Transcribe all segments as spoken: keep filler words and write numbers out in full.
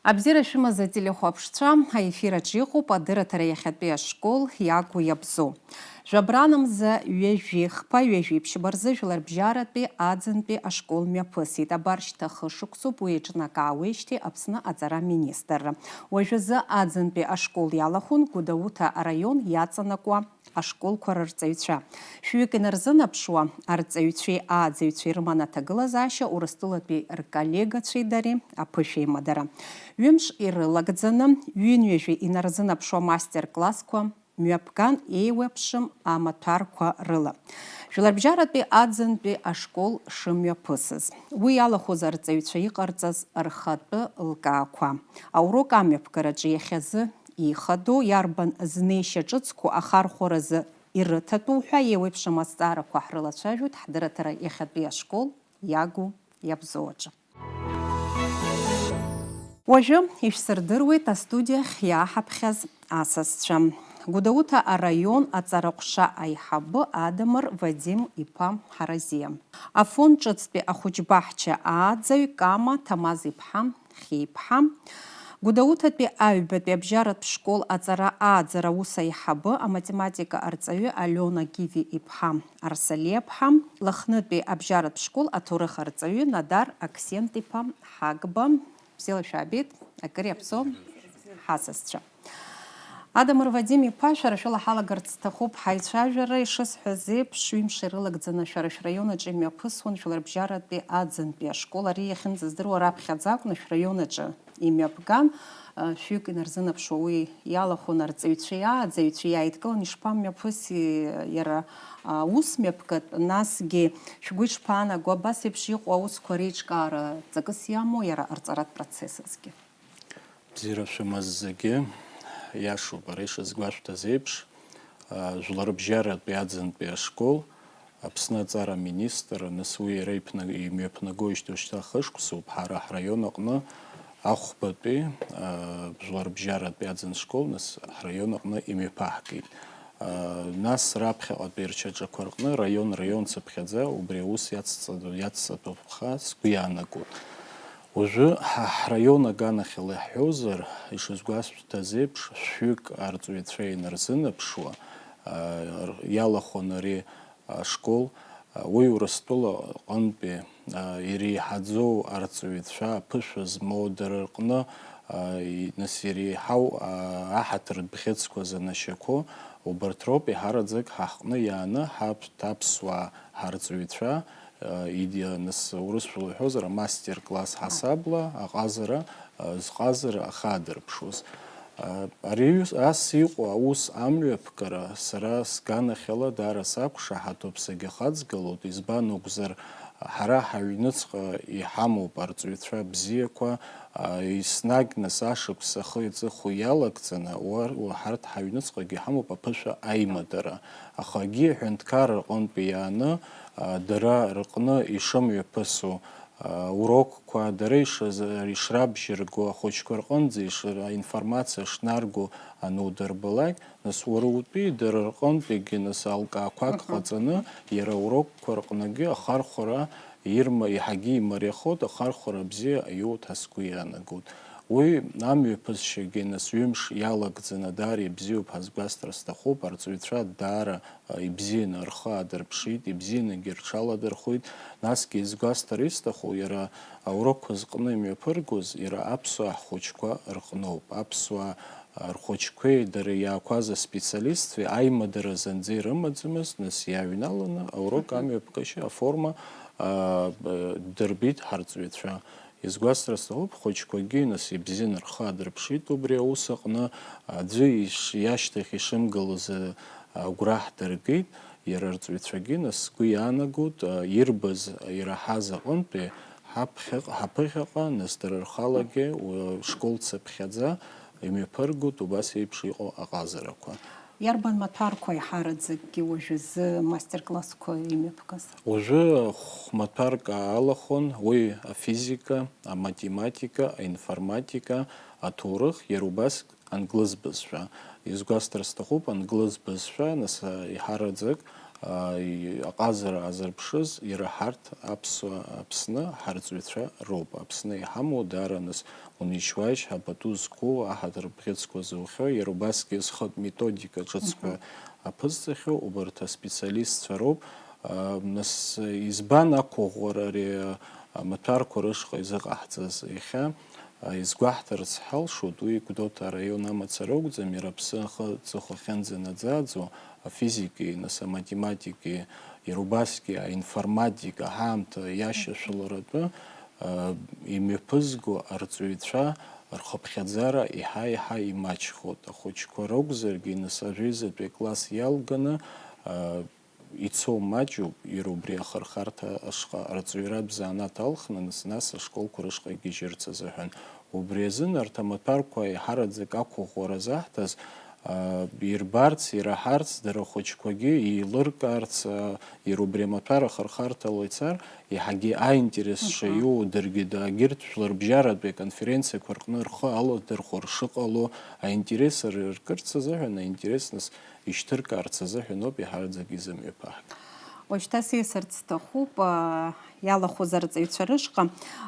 Абзиара шәымаз, ателехәаԥшцәа, аефир аҿы иҟоуп адырраҭара иахьатәи ашкол иагу иабзоу. Жәабран мза ҩажәи хԥа ҩажәи ԥшьба рзы Жәларбжьаратәи аӡынтәи ашкол мҩаԥысит. Абар шьҭа хышықәсоуп уи иҿнакаауеижьҭеи Аԥсны аҵара министрра. Уажәазы аӡынтәи ашкол иалахәын Гәдоуҭа араион иаҵанакуа ашколқәа рырҵаҩцәа. Шәҩык инарзынаԥшуа арҵаҩцәеи ааӡаҩцәеи рыман аҭагылазаашьа Урыстәылатәи рколлегацәеи дареи аԥышәеимадара. Ҩымш ирылагӡаны, ҩынҩажәи инарзынаԥшуа мастер-классқәа мҩаԥган еиуеиԥшым амаҭәарқәа рыла. Жәларбжьаратәи аӡынтәи ашкол шымҩаԥысыз. Уи иалахәыз арҵаҩцәа иҟарҵаз рхатәы лкаақәа. Аурок амҩаԥгараҿы иахьазы ихадоу, иарбан знеишьа ҿыцқәоу ахархәаразы ирыҭатәу ҳәа еиуеиԥшым азҵаарақәа ҳрылацәажәоит ҳдырраҭара иахьатәи ашкол иагу иабзоу аҿы. Уажәы ишәсырдыруеит астудиахь иааҳаԥхьаз асасцәа. Гәдоуҭа араион аҵараҟәша аиҳабы Адамыр Вадим иԥа Ҳаразиа. Афон ҿыцтәи ахәыҷбаҳча ааӡаҩ Кама Ҭамаз-иԥҳа Хьеиԥҳа, Гәдоуҭатәи аҩбатәи абжьаратә школ аҵара ааӡара аус аиҳабы, аматематика арҵаҩы Алиона Гиви-иԥҳа Арсалиаԥҳа, Лыхнытәи абжьаратә школ аҭоурых арҵаҩы Надар Аксент-иԥа Ҳагба. Бзиала шәаабеит, акыр иаԥсоу ҳасасцәа. Адамыр Вадим-иԥа, шәара шәыла ҳалагарц сҭахуп ҳаицәажәара. Ишысҳәаз еиԥш, ҩымш ирылагӡаны шәара шәраион аҿы имҩаԥысуан Жәларбжьаратәи аӡынтәи ашкол. Ари иахьынӡаздыруа раԥхьаӡа акәны шәраион аҿы имҩаԥган, шәҩык инарзынаԥшуа уи иалахәын арҵаҩцәеи ааӡаҩцәеи иааидкылан, ишԥамҩаԥыси иара аус мҩаԥгатә, насгьы шәгәы ишԥаанаго, абас еиԥш иҟоу аусқәа реиҿкаара ҵакыс иамоу иара арҵаратә процесс азгьы? Бзиара шәымаз зегьы. Иашоуп, ара ишазгәашәҭаз еиԥш, а, Жәларбжьаратәи аӡынтәи ашкол Аԥсны аҵара аминистр, нас уи иара иԥна-, имҩаԥнагоижьҭеи шьҭа хышықәсоуп, ҳара ҳраион аҟны ахәбатәи, а, Жәларбжьаратәи аӡын школ, нас ҳраион аҟны имҩаԥаҳгеит. А, нас раԥхьаҟатәи рчаҿақәа рҟны раион-раион цыԥхьаӡа убри аус иацҵа-, иацҵатәуп ҳәа сгәы иаанагоит. Уажәы ҳа ҳраион аганахьала иаҳҳәозар, ишазгәасҭаз еиԥш, шәҩык арҵаҩцәа инарзынаԥшуа, а, р-, иалахәын ари ашкол, а, уи Урыстәыла аҟынтәи, а, иреиҳаӡоу арҵаҩцәа, аԥышәа змоу, дара рҟны, а, и-, нас иреиҳау, а, аҳаҭыртә бӷьыцқәа занашьақәоу, убарҭ роуп еиҳараӡак ҳаҳҟны иааны ҳаԥ-, аԥсуаа ҳарҵаҩцәа, а, иди-, нас урысшәала иҳәозар, амастер-класс ҳасабла аҟазара, а, зҟазара ахадырԥшуаз. А, ари ус, ас иҟоу аус амҩаԥгара сара сганахьала даара сақәшаҳаҭуп, сагьахаҵгылоит, избан акәзар, ҳара ҳаҩныҵҟа иҳамоуп арҵаҩцәа бзиақәа, а, еснагь нас ашықәс ахы иҵыху иалагӡаны, уа-, уа-, ҳарҭ ҳаҩныҵҟагьы иҳамоуп аԥышәа аимадара. Аха акгьы аҳәынҭқарра рҟынтәи иааны, а, дара рҟны ишымҩаԥысу, а, урокқәа, дара ишаз-, ишрабжьырго, ахәыҷқәа рҟынӡа ишра-, аинформациа шнарго анудырбалак, нас уара утәи дара рҟынтәигьы, нас, алкаақәак Мгм. ҟаҵаны, иара аурокқәа рҟныгьы ахархәара ирма-, иаҳагьы имариахоит, ахархәара бзиа аиуеит ҳәа сгәы иаанагоит. Уи амҩаԥысшьагьы, нас, ҩымш иалагӡаны даара ибзиоуп ҳәа сгәасҭар сҭахуп, арҵаҩцәа даара ибзианы рхы аадырԥшит, ибзианагьы рҽаладырхәит. Насгьы изгәасҭар исҭаху, иара аурокқәа зҟны имҩаԥыргоз, иара аԥсуаа ҳхәыҷқәа рҟноуп. Аԥсуаа рхәыҷқәеи дара иаақәаз аспециалистцәеи аимадара зынӡа ирымаӡамызт, нас иааҩналаны аурок амҩаԥгашьа аформа, а, б-, дырбеит ҳарҵаҩцәа. Изгәасҭар сҭахуп, ҳхәыҷқәагьы, нас, ибзианы рхы аадырԥшит убри аус аҟны, аӡәы иш-, иашьҭахь ишымгылоз, а, агәра ҳдыргеит, иара арҵаҩцәагьы, нас, сгәы иаанагоит, а, ирбаз, ираҳаз аҟынтәи ҳаԥхьаҟ-, ҳаԥыхьаҟа, нас, дара рхалагьы, уа, школ цыԥхьаӡа имҩаԥыргоит убас еиԥш иҟоу аҟазарақәа. Иарбан маҭәарқәа аиҳараӡакгьы уажәазы мастер-классқәа имҩаԥгаз? Уажәы хә-, маҭәарк аалахәын, уи афизика, аматематика, аинформатика, аҭоурых, иара убас англыз бызшәа. Изгәасҭар сҭахуп, англыз бызшәа, нас, еиҳараӡак Аҟазара азырԥшыз, иара ҳарҭ аԥсуа Аԥсны ҳарҵаҩцәа роуп. Аԥсны иҳамоу даараныс унеишь-уааишь ҳәа пату зқәу, аҳаҭыр бӷьыцқәа зухьоу, иара убасгьы зхатә методика ҿыцқәа аԥызҵахьоу убарҭ аспециалистцәа роуп. Нас избан ақәыӷәӷәара ари амаҭәарқәа рышҟа изыҟаҳҵаз? Иахьа изгәаҳҭарц ҳалшоит, уи Гәдоуҭа араион амацара акәӡам, иара Аԥсы ахы аҵыхәа ахьынӡанаӡааӡо, афизики, нас аматематики, иара убасгьы аинформатика ҳаамҭа иашьашәаларатәы имҩаԥызго арҵаҩцәа рхыԥхьаӡара еиҳа-еиҳа имаҷхоит. Ахәыҷқәа ракәзаргьы, нас ажәеизатәи акласс иалганы, ицо маҷуп, иара убри ахырхарҭа ашҟа арҵаҩратә занааҭ алхны, нас, нас ашколқәа рышҟа игьежьырц азыҳәан. Убри азын арҭ амаҭәарқәа еиҳараӡак ақәыӷәӷәара заҳҭаз, аа, ирбарц, ираҳарц, дара ахәыҷқәагьы еилыркаарц, аа, иара убри амаҭәар ахырхарҭала ицар, еиҳагьы аинтерес Мгм. шаиоу, даргьы дагьырҭ жәларбжьаратәи аконференциақәа рҟны рхы аладырхәыр шыҟало, аинтерес р-, ркырц азыҳәан, аинтерес нас ишьҭыркаарц азыҳәан ауп иаҳараӡак изымҩаԥаҳго. Уажәшьҭа сиасырц сҭахуп, аа, иалахәыз арҵаҩцәа рышҟа.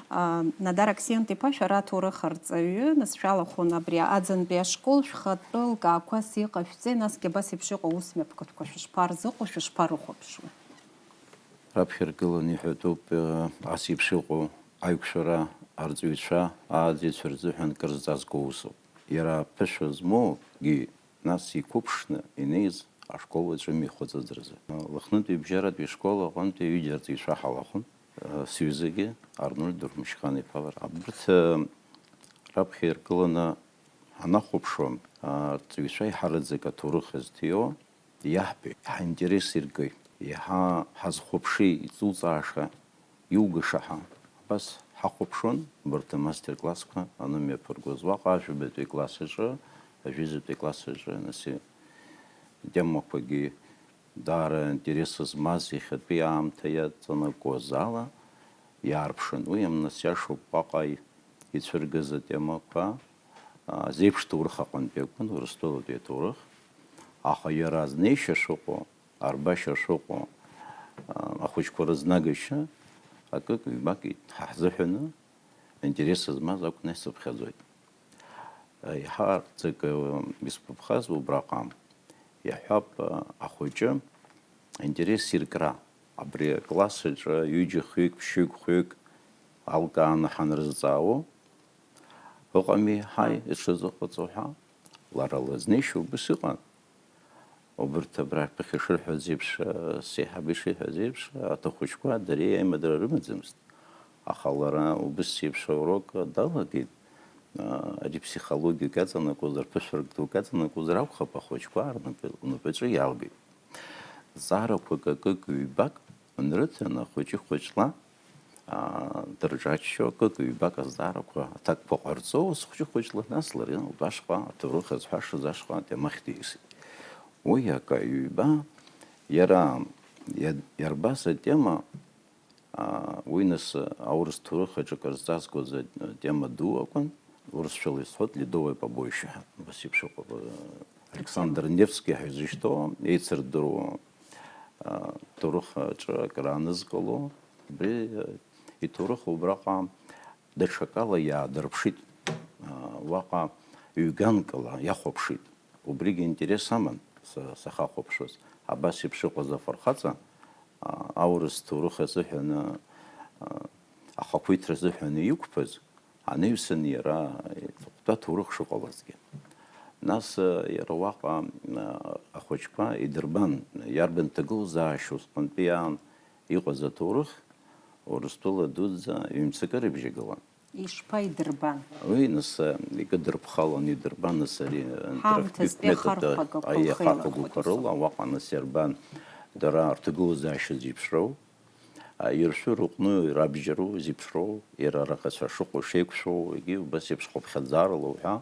Аа, Надар Аксент-иԥа, шәара аҭоурых арҵаҩы, нас шәалахәын абри аӡынтәи ашкол, шәхатәы лкаақәас иҟашәҵеи, насгьы абас еиԥш иҟоу аус мҩаԥгатәқәа шышԥарзыҟоу, шышԥарыхәаԥшуеи? Раԥхьа иргыланы иҳәатәуп, ас еиԥш иҟоу аиқәшәара арҵаҩцәа, ааӡаҩцәа рзыҳәан кыр зҵазкуа усуп. Иара ԥышәа змоугьы нас иқәыԥшны инеиз ашкол аҿы имҩахыҵыз рзы. Лыхнытәи абжьаратәи ашкол аҟынтәи ҩыџьа арҵаҩцәа ҳалахәын, сҩызагьы Арнольд Дурмышьхан-иԥа лара. Абарҭ раԥхьа иргыланы ҳанахәаԥшуа, арҵаҩцәа иҳараӡак аҭоурых зҭиуа иаҳбеит, ҳаинтерес иргеит, иаҳа ҳазхәаԥши, иҵуҵааша, иугаша ҳәа. Абас ҳахәаԥшуан, убарҭ амастер-классқәа анымҩаԥыргоз. Уаҟа ажәабатәи класс аҿы, ажәизатәи класс аҿы, нас, темақәагьы даара аинтерес змаз, иахьатәи аамҭа иаҵанакуаз ала иаарԥшын. Уи амнас иашоуп, уаҟа ицәыргаз атемақәа, а, зеиԥш ҭоурых аҟынтәи акәын, Урыстәылатәи аҭоурых. Аха иара азнеишьа шыҟоу, арбашьа шыҟоу, а, ахәыҷқәа рызнагашьа акык-ҩбак ит-, ҳа ҳзыҳәаны аинтерес змаз акәны исыԥхьаӡоит. Иаҳарӡак, э, исгәаԥхаз убраҟа, иаҳҳәап, э, ахәыҷы аинтерес иркра, абри акласс аҿы ҩыџьа хҩык, ԥшьҩык, хәҩык алкааны ҳанрызҵаауоу, ыҟами, ҳаи, ишазыҟаҵо ҳәа, лара лызнеишьа убыс ыҟан. Убырҭ абра ԥыхьа ишырҳәаз еиԥш, сеиҳабы ишиҳәаз еиԥш, аҭахәыҷқәа дареи аимадара рымаӡамызт. Аха лара убыс еиԥш аурок далагеит, ари ԥсихологиак аҵанакуазар, ԥышәарак дук аҵанакуазар акәхап, ахәыҷқәа рнапы-, лнапаҿы иалгеит. Зҵаарақәак акык-ҩбак анрыҭан, ахәыҷы хәыҷла, аа, дырҿаччо, акык-ҩбак азҵаарақәа, аҭакқәа ҟарҵо, ус хәыҷы-хәыҷла, нас лара лтәы ашҟа, аҭоурых азҳәашаз ашҟа атемахь дисит. Уи акы-ҩба иара иа-, иарбаз атема, аа, уи нас аурыс ҭоурых аҿы акыр зҵазкуаз атема ду акәын, урысшәала исҳәоит, Ледовое побоище ҳәа, убас еиԥш иҟоуп, Александр Невски ҳәа изышьҭоу, еицырдыруа, аа, ҭоурых аҿы акыр аанызкыло, убри, э, иҭоурых убраҟа даҽакала иаадырԥшит, аа, уаҟа ҩганкала иахәаԥшит. Убригьы интерес аман са-, сахьахәаԥшуаз. Абас еиԥш иҟаз афырхаҵа, аа, аурыс ҭоурых азыҳәаны, аа, ахақәиҭра азыҳәаны иқәԥаз, анаҩсан иара иҵыхәтәа ҭоурых шыҟалазгьы. Нас, э, иара уаҟа, э, ахәыҷқәа идырбан, иарбан ҭагылазаашьа усҟантәи аан иҟаз аҭоурых, Урыстәыла дуӡӡа ҩ-мцакы рыбжьагылан. Ишԥа идырбан? Уи, нас, э, икыдырԥхалон, идырбан, нас, ари, э, Ҳаамҭазтәи интерактивтә метод, ахархәага э, аиа, ахархәагақәа рыла, уаҟа, нас, иарбан, дара рҭагылазаашьа зеиԥшроу, иршәу рыҟәну, ирабжьару, зеиԥшроу, иара арахацәа шыҟоу, шеиқәшәоу, егьи убас еиԥш хыԥхьаӡарала уҳәа,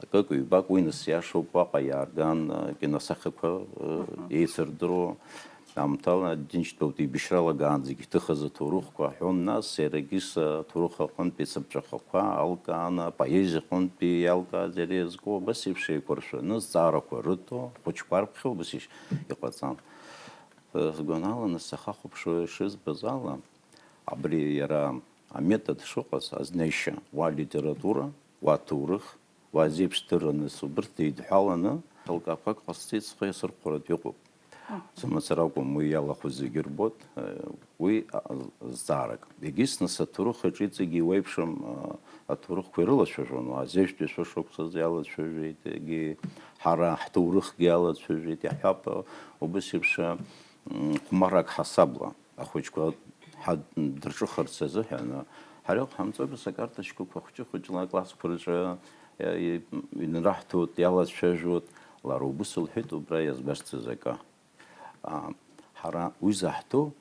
акык-ҩбак уи нас иашоуп, уаҟа иаарган, акиносахьақәа, еицырдыруа, аамҭала Џьынџьтәылатәи еибашьралагаанӡагь иҭыхыз аҭоурыхқәа аҳәон, нас иарагьы саҭоурых аҟынтәи сыԥҵәахақәа алкааны, апоезиа аҟынтәи иалкааз иара иазку, убас еиԥш еиқәыршәаны зҵаарақәа рыҭо, ахәыҷқәа рԥхьа убас еиԥш иҟаҵан. Сгәанала, нас, сахьахәаԥшуа ишызбаз ала, абри иара аметод шыҟаз, азнеишьа, уа литература, уа ҭоурых, уа зеиԥшдырра, нас, убырҭ еидҳәаланы, алкаақәак ҟасҵеит, схы иасырхәаратә иҟоуп. Сымацара акәым, уи иалахәыз зегьы рбоит, уи, а, зҵаарак. Егьыс, нас, аҭоурых аҿы иҵегьы иуеиԥшым, а, аҭоурыхқәа ирылацәажәон, уа зежәтәи шәышықәсазы иалацәажәеит, егьи ҳара ҳҭоурыхгьы иалацәажәеит, иаҳҳәап, убыс еиԥш, м, хәмаррак ҳасабла, ахәыҷқәа ҳадырҿыхарц азыҳәан, ҳара иҟаҳамҵо, абас акарточкақәа хәҷы-хәыҷла аклассқәа рҿы, е, е, инраҳҭоит, иалацәажәоит, лара убыс лҳәеит, убра иазгәасҭаз акы. А, ҳара уи заҳҭо,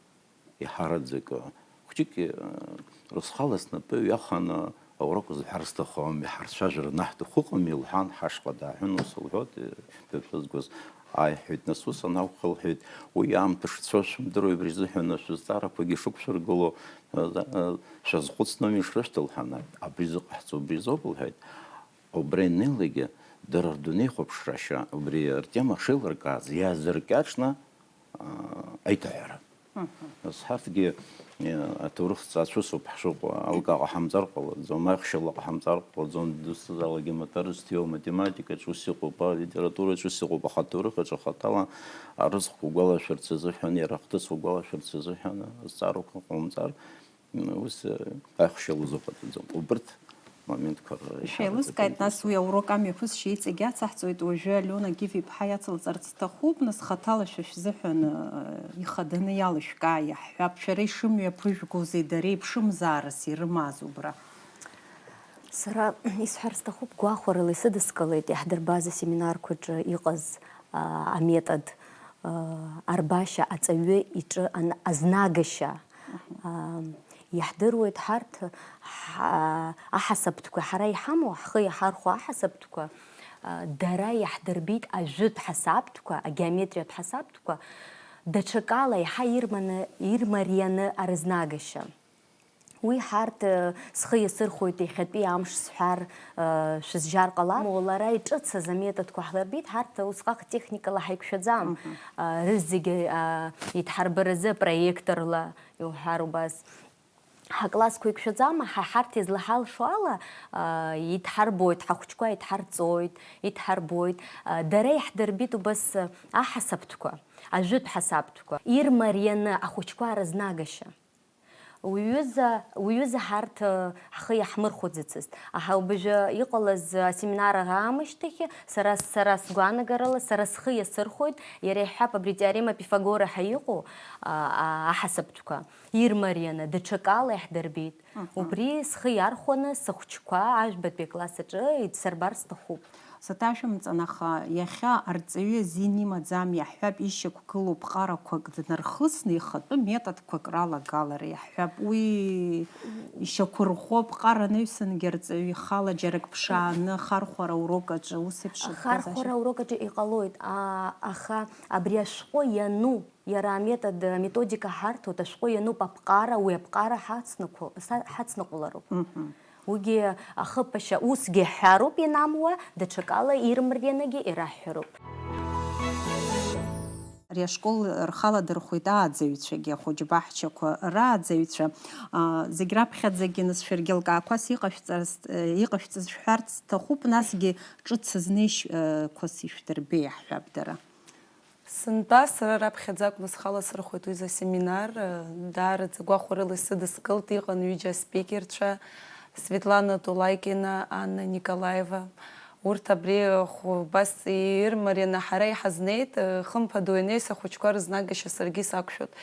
иҳараӡак, хәҷык, э, рысхала снапы ҩаханы, аурок зҳәар сҭахым, иҳарцәажәар анаҳҭаху ыҟами, лҳәан, ҳашҟа дааҳәын, ус лҳәоит, э, дышәызгоз ааиҳәеит. Нас ус анакәха, лҳәеит, уи аамҭа шцо шәымдыруеи, абри азыҳәан шәызҵаарақәагьы шықәшәыргыло, э, э, шәазхәыцноуми ишрышәҭо, лҳәан, абри зыҟаҳҵо убри азоуп, лҳәеит. Убра инеилакгьы, дара рдунеихәаԥшрашьа, убри ртема шеилыркааз иазыркьаҿны, аа, аиҭаҳәара. Нас ҳарҭгьы, э, аҭоурых ҵацәысуп ҳшыҟоу, алкаа ҟаҳамҵар ҟалаӡом, аихшьала ҟаҳамҵар ҟалаӡом, дызусҭазаалакгьы амаҭәар зҭиуа, аматематикаҿ ус иҟоуп, алитератураҿ ус иҟоуп, аха аҭоурыхаҿы хаҭала арызхәқәа угәалашәарц азыҳәан, иара ахҭысқәа угәалашәарц азыҳәан, азҵаарақәа ҟаумҵар, ус, э, аихшьала узыҟаҵаӡом. Убырҭ моментқәа р-, Шәеилыскааит, иҳараӡак нас, уи аурок амҩаԥысшьа иҵегь ацаҳҵоит. Уажәы Алиона Гиви-иԥҳа иацылҵарц сҭахуп, нас, хаҭала шәа шәзыҳәан, э, ихаданы иалышәкаа иаҳҳәап, шәара ишымҩаԥыжәгозеи, дареи ԥшымзаарас ирымааз убра? Сара исҳәар сҭахуп, гәахәарыла исыдыскылеит иаҳдырбаз асеминарқәаҿы иҟаз, а, аметод, а, арбашьа, аҵаҩы иҿы ан-, азнагашьа. А, иаҳдыруеит ҳарҭ, ҳа-, аҳасабтәқәа, ҳара иҳамоу, ҳхы иаҳархәо аҳасабтәқәа, а, дара иаҳдырбеит ажәытә ҳасабтәқәа, агеометриатә ҳасабтәқәа, даҽакала иаҳа ирманы, ирмарианы арызнагашьа. Уи ҳарҭ, э, схы иасырхәоит, иахьатәи амш сҳәар, э, шәызжьар ҟалап. Лара иҿыцыз аметодқәа ҳлырбеит, ҳарҭ усҟак техникала ҳаиқәшәаӡам. Э, рызегьы, э, идҳарбаразы апроекторла, иуҳәар убас. Ҳаклассқәа еиқәшәаӡам, аха ҳарҭ излаҳалшо ала, э, идҳарбоит, ҳахәыҷқәа идҳарҵоит, идҳарбоит. Э, дара иаҳдырбеит убас, э, аҳасабтәқәа, ажәытә ҳасабтәқәа. Ирмарианы ахәыҷқәа рызнагашьа. Уҩыза, уҩыза ҳарҭ, э, ҳхы иаҳмырхәаӡацызт. Аха убыжәы иҟалаз асеминар аамышьҭахь сара, сара сгәаанагарала, сара схы иасырхәоит, иара иҳәап, абри теорема Пифагора ҳәа иҟоу, а, а, аҳасабтәқәа ирмарианы, даҽакала иаҳдырбеит. Мгм. Убри схы иархәаны, сыхәҷқәа ажәбатәи акласс аҿы идсырбар сҭахуп. Саҭашәымҵан, аха иахьа арҵаҩы азин имаӡам, иаҳҳәап, ишьақәгылоу ԥҟарақәак днархысны ихатәы методқәак ралагалара, иаҳҳәап, уи ишьақәырӷәӷәо ԥҟара анаҩсангьы арҵаҩы ихала џьарак ԥшааны, ахархәара аурок аҿы ус еиԥш Ахархәара аурок аҿы иҟалоит, а, аха абри ашәҟәы иану, иара аметод, аметодика ҳарҭоит, ашәҟәы иануп аԥҟара, уи аԥҟара ҳацныҟәо-, са-, ҳацныҟәлароуп. Мгм. Уигьы ахыԥашьа усгьы ҳҳәароуп, ианамуа, даҽакала ирмарианагьы ираҳҳәароуп. Ари ашкол рхаладырхәит ааӡаҩцәагьы, ахәыҷбаҳчақәа рааӡаҩцәа. А, зегь раԥхьаӡагьы, нас, шәаргьы алкаақәас иҟашәҵарц, э, иҟашәҵаз шәҳәарц сҭахуп, насгьы ҿыц азнеишь, э, қәас ишәдырбеи, иаҳҳәап, дара. Сынтәа сара раԥхьаӡа акәны схала сырхәеит уи изы асеминар, даараӡа гәахәарыла исыдыскылт, иҟан ҩыџьа аспикерцәа, Светлана Тулаикина, Анна Николаева. Урҭ абри хә-, убас ирмарианы ҳара иҳазнеит, хымԥада уи анаҩс ахәыҷқәа рызнагашьа саргьы сақәшәоит.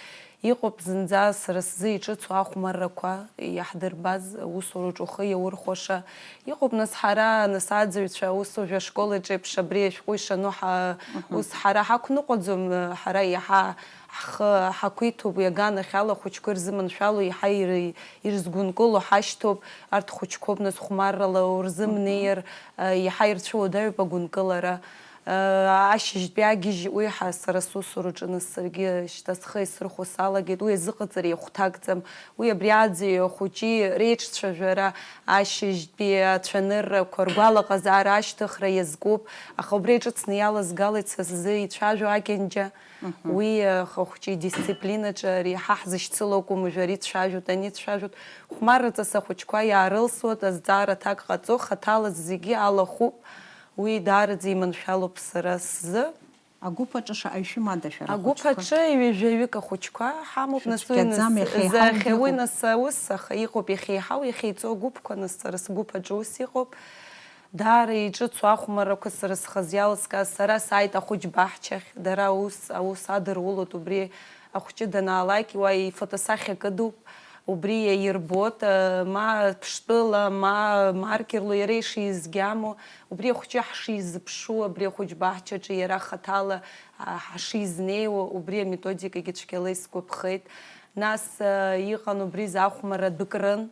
Иҟоуп зынӡа сара сзы иҿыцу ахәмаррақәа, иаҳдырбаз, аусураҿ ухы иаурхәаша. Иҟоуп, нас, ҳара, нас, аӡаҩцәа, ус уажәы ашкол аҿы еиԥш абри ашәҟәы ишану ҳа-, Мгм. ус ҳара ҳақәныҟәаӡом, ҳара иаҳа ҳхы ҳақәиҭуп, уи аганахьала ахәыҷқәа ирзыманшәало, иаҳа ир-, ирызгәынкыло ҳашьҭоуп, арҭ хәыҷқәоуп, нас, хәмаррала урзымнеир, Мгм. иаҳа ирцәыуадаҩуп агәынкылара. Ашьыжьтәи агьежь уи ҳа сара сусураҿы нас саргьы шьҭа схы исырхәо салагеит, уи азыҟаҵара ихәҭакӡам, уи абри аӡаҩи ахәыҷи реиҿцәажәара, ашьыжьтәи ацәаныррақәа, ргәалаҟазаара ашьҭыхра иазкуп, аха убри иҿыцны иалазгалеит са сзы ицәажәо акьанџьа. Уи, э, ахәыҷы идисциплинаҿы ари ҳа ҳзышьцылоуп, умажәар ицәажәоит, ани ицәажәоит. Хәмарраҵас ахәыҷқәа иаарылсуеит, азҵаара аҭак ҟаҵо, хаҭала зегьы алахәуп. Уи даараӡа иманшәалоуп сара сзы. Агәыԥ аҿы шаҟаҩ шәымада шәара Агәыԥ ахәыҷқәа? Аҿы ҩажәаҩык ахәыҷқәа ҳамоуп, нас уи Шәыцәгьаӡам, нас, иахьа иҳаугьы зехьа уи ыҟоуп. Нас аус, аха иҟоуп иахьа иҳау, иахьа иҵоу агәыԥқәа, нас сара сгәыԥ аҿы ус иҟоуп. Даара иҿыцу ахәмаррақәа сара схазы иалыскааз, сара сааит ахәыҷ баҳчахь, дара аус, аус адырулоит, убри ахәҷы данаалак, уа ифотосахьа кыдуп, убри иаирбот, ма ԥштәыла, ма маркерло иара ишизгьамоу, убри ахәҷы ҳшизыԥшу, абри ахәыҷ баҳчаҿы иара хаҭала, а, ҳшизнеиуа, убри аметодикагьы цәгьала исгәаԥхеит. Нас, а, иҟан убри захәмарра дәыкрын.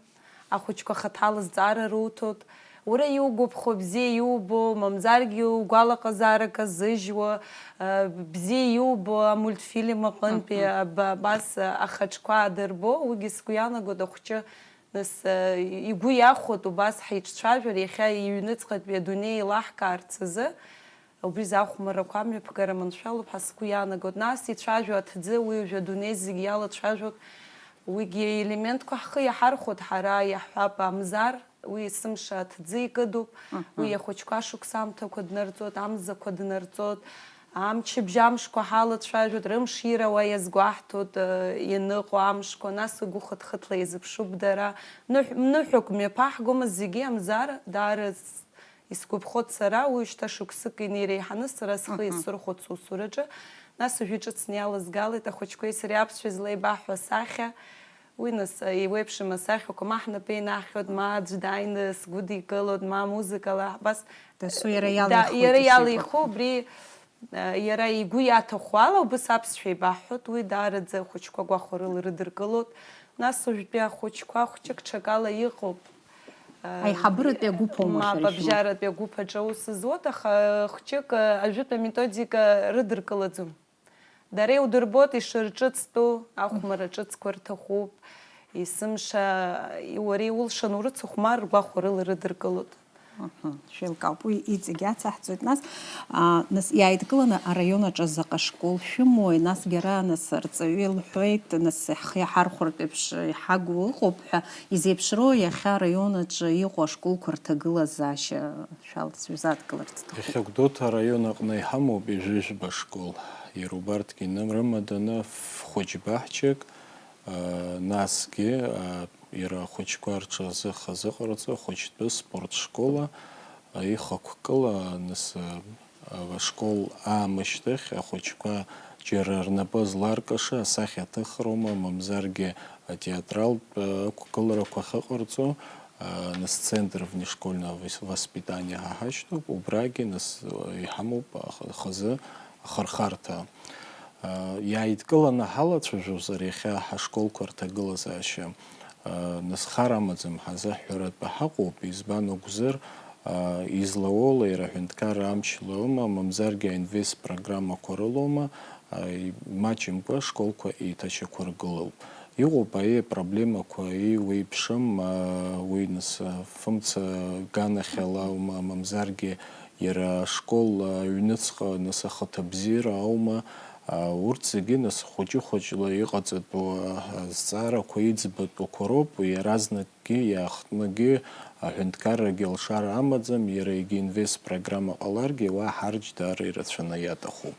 Ахәыҷқәа хаҭала зҵаара руҭоит. Уара иугәаԥхо, бзиа иубо, мамзаргьы угәалаҟазаара казыжьуа, а, бзиа иубо амультфильм аҟынтәи Мгм. аба-, абас ахаҿқәа аадырбо, уигьы сгәы иаанагоит ахәҷы, нас, а, игәы иахәоит убас ҳаиҿцәажәар, иахьа иҩныҵҟатәи адунеи еилаҳкаарц азы. Убри захәмаррақәа амҩаԥгара маншәалоуп ҳәа сгәы иаанагоит. Нас ицәажәо аҭӡы, уи уажәы адунеи зегь иалацәажәоит. Уигьы елементқәа ҳхы иаҳархәоит ҳара, иаҳҳәап, Амзар, уи есымша аҭӡы икыдуп, Мгм. уи ахәыҷқәа ашықәсамҭақәа днарҵоит, амзақәа днарҵоит, амчыбжь амшқәа ҳалацәажәоит, рымшира уа иазгәаҳҭоит, э, ианыҟоу амшқәа, нас уи гәыхыҭхыҭла иазыԥшуп дара. Ныҳә-, ныҳәак мҩаԥаҳгома зегьы, Амзар, даара Исгәаԥхоит сара, уи шьҭа шықәсык инеиреиҳаны сара схы Мгм. исырхәоит сусураҿы. Нас уажәы иҿыцны иалазгалеит ахәыҷқәеи сареи аԥсшәа излеибаҳҳәо асахьа. Уи нас, еиуеиԥшым асахьақәа ма ҳнапы еинаҳҟьоит, ма аӡә дааины сгәыдикылоит, ма музыкала, абас, Дасу иара да, иалихуеит иара ишибо. Иалиху, убри, э, иара игәы иаҭаху ала убыс аԥсшәа еибаҳҳәоит, уи даараӡа ахәыҷқәа гәахәарыла ирыдыркылоит. Нас уажәтәи ахәыҷқәа хәҷык ҽакала иҟоуп. Аиҳабыратәи агәыԥ аума Мап, шәара шәымоу? Абжьаратәи агәыԥ аҿы аус зуеит, аха хәҷык ажәытә аметодика рыдыркылаӡом. Дара иудырбоит ишырҿыцтәу, ахәмарра ҿыцқәа рҭахуп, есымша уара иулшан урыцыхәмар ргәахәарыла рыдыркылоит. Мгм. Шәеилкаауп, уи иҵегь ацаҳҵоит. Нас, а, нас иааидкыланы араион аҿы заҟа школ шәымои? Насгьы ара, нас, арҵаҩы илҳәеит, нас, ҳхы иаҳархәартә еиԥш иҳагу ыҟоуп ҳәа, изеиԥшроу иахьа араион аҿы иҟоу ашколқәа рҭагылазаашьа шәалҵ-, шәзааҭгыларц сҭахуп. Иахьа Гәдоуҭа араион аҟны иҳамоуп ҩажәижәба школ. Иара убарҭгьы ным-, рымаданы ф-, хәыҷ баҳчак, а, насгьы, а, иара ахәыҷқәа рҿы азы хазыҟарҵо ахәыҷтәы спорт школа, а, ихықәкыла, нас, а, ашкол аамышьҭахь ахәыҷқәа џьара рнапы зларкыша асахьа аҭыхроума, мамзаргьы атеатралтә, а, ықәгыларақәа ахьыҟарҵо, а, нас центр внешкольного вос-, воспитания ҳа ҳашьҭоуп, убрагьы, нас, а, иҳамоуп, а, х-, хазы ахырхарҭа. Иааидкыланы ҳалацәажәозар, иахьа ҳашколқәа рҭагылазаашьа, нас хар амаӡам ҳазаҳҳәаратәы ҳаҟоуп, избан акәзар, излауоула иара аҳәынҭқарра амчала аума, мамзаргьы аинвест программақәа рылоума, имаҷымкәа ашколқәа еиҭашьақәыргылоуп. Иҟоуп аиеи апроблемақәа, аиеи уеиԥшым, уи нас фымца ганахьала аума, мамзаргьы иара ашкол аҩныҵҟа нас ахаҭабзиара аума, урҭ зегьы нас хәыҷы-хәыҷла иҟаҵатәу азҵаарақәа иӡбатәқәа роуп, иаразнакгьы иаахтныгьы аҳәынҭқаррагьы алшара амаӡам, иара егьа инвест программа ҟаларгьы уа ҳарџь даара ирацәаны иаҭахуп.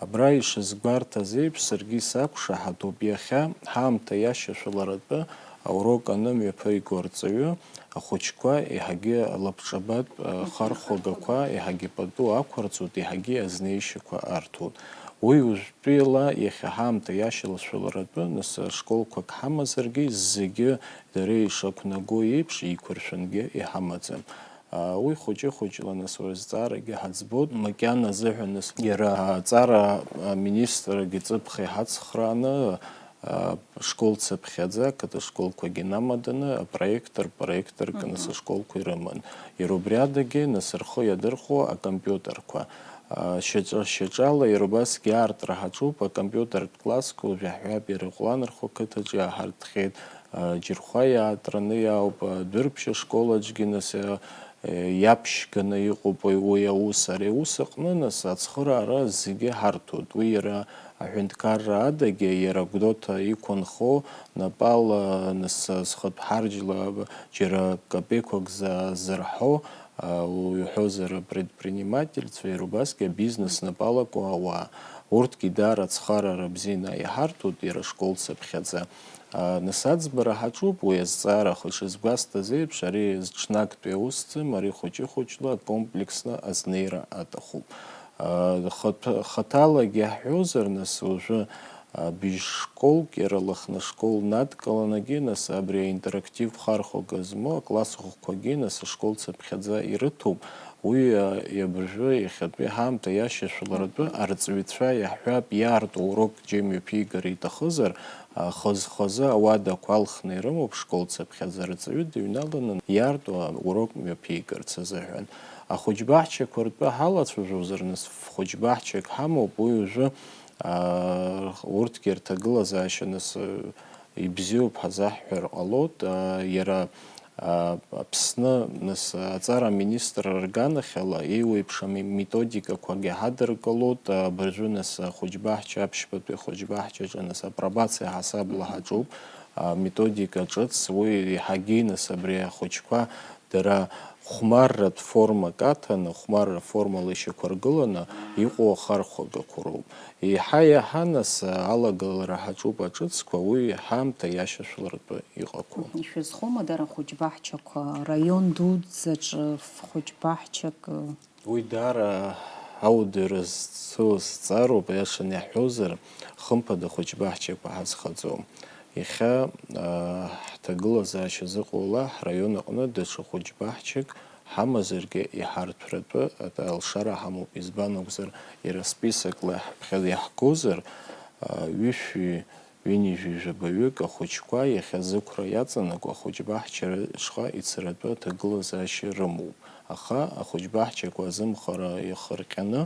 Абра ишазгәарҭаз еиԥш, саргьы сақәшаҳаҭуп, иахьа ҳаамҭа иашьашәаларатәы аурок анымҩаԥиго арҵаҩы, ахәыҷқәа еиҳагьы алабҿабатә, э, хархәагақәа еиҳагьы пату ақәырҵоит, еиҳагьы азнеишьақәа арҭоит. Уи уажәтәыла иахьа ҳаамҭа иашьалашәаларатәы, нас, школқәак ҳамазаргьы, зегьы дара ишақәнаго еиԥш еиқәыршәангьы иҳамаӡам. А, уи хәыҷы-хәыҷла, нас, уи азҵаарагьы ҳаӡбоит. Макьана азыҳәан, нас, иара аҵара аминистргьы ҵыԥх иҳацхрааны, а, школ цыԥхьаӡа, ақыҭа школқәагьы инамаданы, апроектор, проекторк, нас, Мгм. ашколқәа ирыман. Иара убри адагьы, нас, рхы иадырхәо акомпиутерқәа. Шьаҿа-шьаҿала иара убасгьы аартра ҳаҿуп, акомпиутертә классқәа уажәы ҳҳәап, иара Ҟәланырхәа қыҭаҿы иааҳартхьеит, Џьырхәа иаатраны иаауп, Дәрыԥшь ашкол аҿгьы нас иаԥшьганы иҟоуп уи аус. Ари аус аҟны нас ацхыраара зегьы ҳарҭоит. Уи иара аҳәынҭқарра адагьы, иара Гәдоуҭа иқәынхо, напала нас зхатә ҳарџьла џьара капеқәак за-, зырҳәо, уҳәозар, апредпринимательцәа иара убасгьы абизнес напалақәа ауаа, урҭгьы даара ацхыраара бзианы иҳарҭоит иара ашкол цыԥхьаӡа. Нас аӡбара ҳаҿуп уи азҵаара, аха ишазгәасҭаз еиԥш, ари ҽнактәи аусӡам, ари хәыҷы-хәыҷла акомплексны азнеира аҭахуп. Хаҭ-, хаҭалагьы иаҳҳәозар, нас уажәы, быжь школк, иара Лыхны ашкол надкыланагьы, нас абри аинтерактив хархәага змоу акласс ӷәӷәақәагьы, нас ашкол цыԥхьаӡа ирыҭоуп. Уи, а, абыржәы иахьатәи ҳаамҭа иашьашәаларатәы арҵаҩцәа иаҳҳәап, иаарту урок џьа мҩаԥигар иҭахызар, а, хаз-хазы ауадақәа алхны ирымоуп школ цыԥхьаӡа, арҵаҩы дыҩналаны иаарту аурок мҩаԥигарц азыҳәан. Ахәыҷбаҳчақәа ртәы ҳалацәажәозар, нас ф-, хәыҷбаҳчак ҳамоуп, уи уажәы, а, урҭгьы рҭагылазаашьа, нас, ибзиоуп ҳазаҳҳәар ҟалоит, а, иара, а, Аԥсны, нас, аҵара аминистрра рганахьала еиуеиԥшым методикақәагьы ҳадыркылоит, а, абыржәы, нас, ахәыҷбаҳча, аԥшьбатәи ахәыҷбаҳчаҿы, нас, апробациа ҳасабла ҳаҿуп, аметодика ҿыц, уи еиҳагьы, нас, абри ахәыҷқәа дара хәмарратә формак аҭаны, хәмарра формала ишьақәыргыланы иҟоу ахархәагақәа роуп. Еиҳа-еиҳа, нас, алагалара ҳаҿуп аҿыцқәа, уи ҳаамҭа иашьашәалартәы иҟақәоу. Ишәызхоума дара ахәыҷбаҳчақәа, раион дуӡӡаҿы ф-, хәыҷбаҳчак? Уи даара ауадаҩра зцу зҵаароуп, аиашаны иаҳҳәозар, хымԥада хәыҷбаҳчақәа ҳазхаӡом. Иахьа, аа, ҳҭагылазаашьа зыҟоу ала, ҳраион аҟны даҽа хәыҷбаҳчак ҳамазаргьы, иҳарҭәратәы ат-, алшара ҳамоуп. Избан акәзар, иара списокла ҳаԥхьа иаҳгозар, аа, ҩышәи ҩынҩажәи жәабаҩык ахәыҷқәа иахьа зықәра иаҵанакуа ахәыҷбаҳчара шҟа ицаратәы аҭагылазаашьа рымоуп. Аха ахәыҷбаҳчақәа азымхара иахырҟьаны,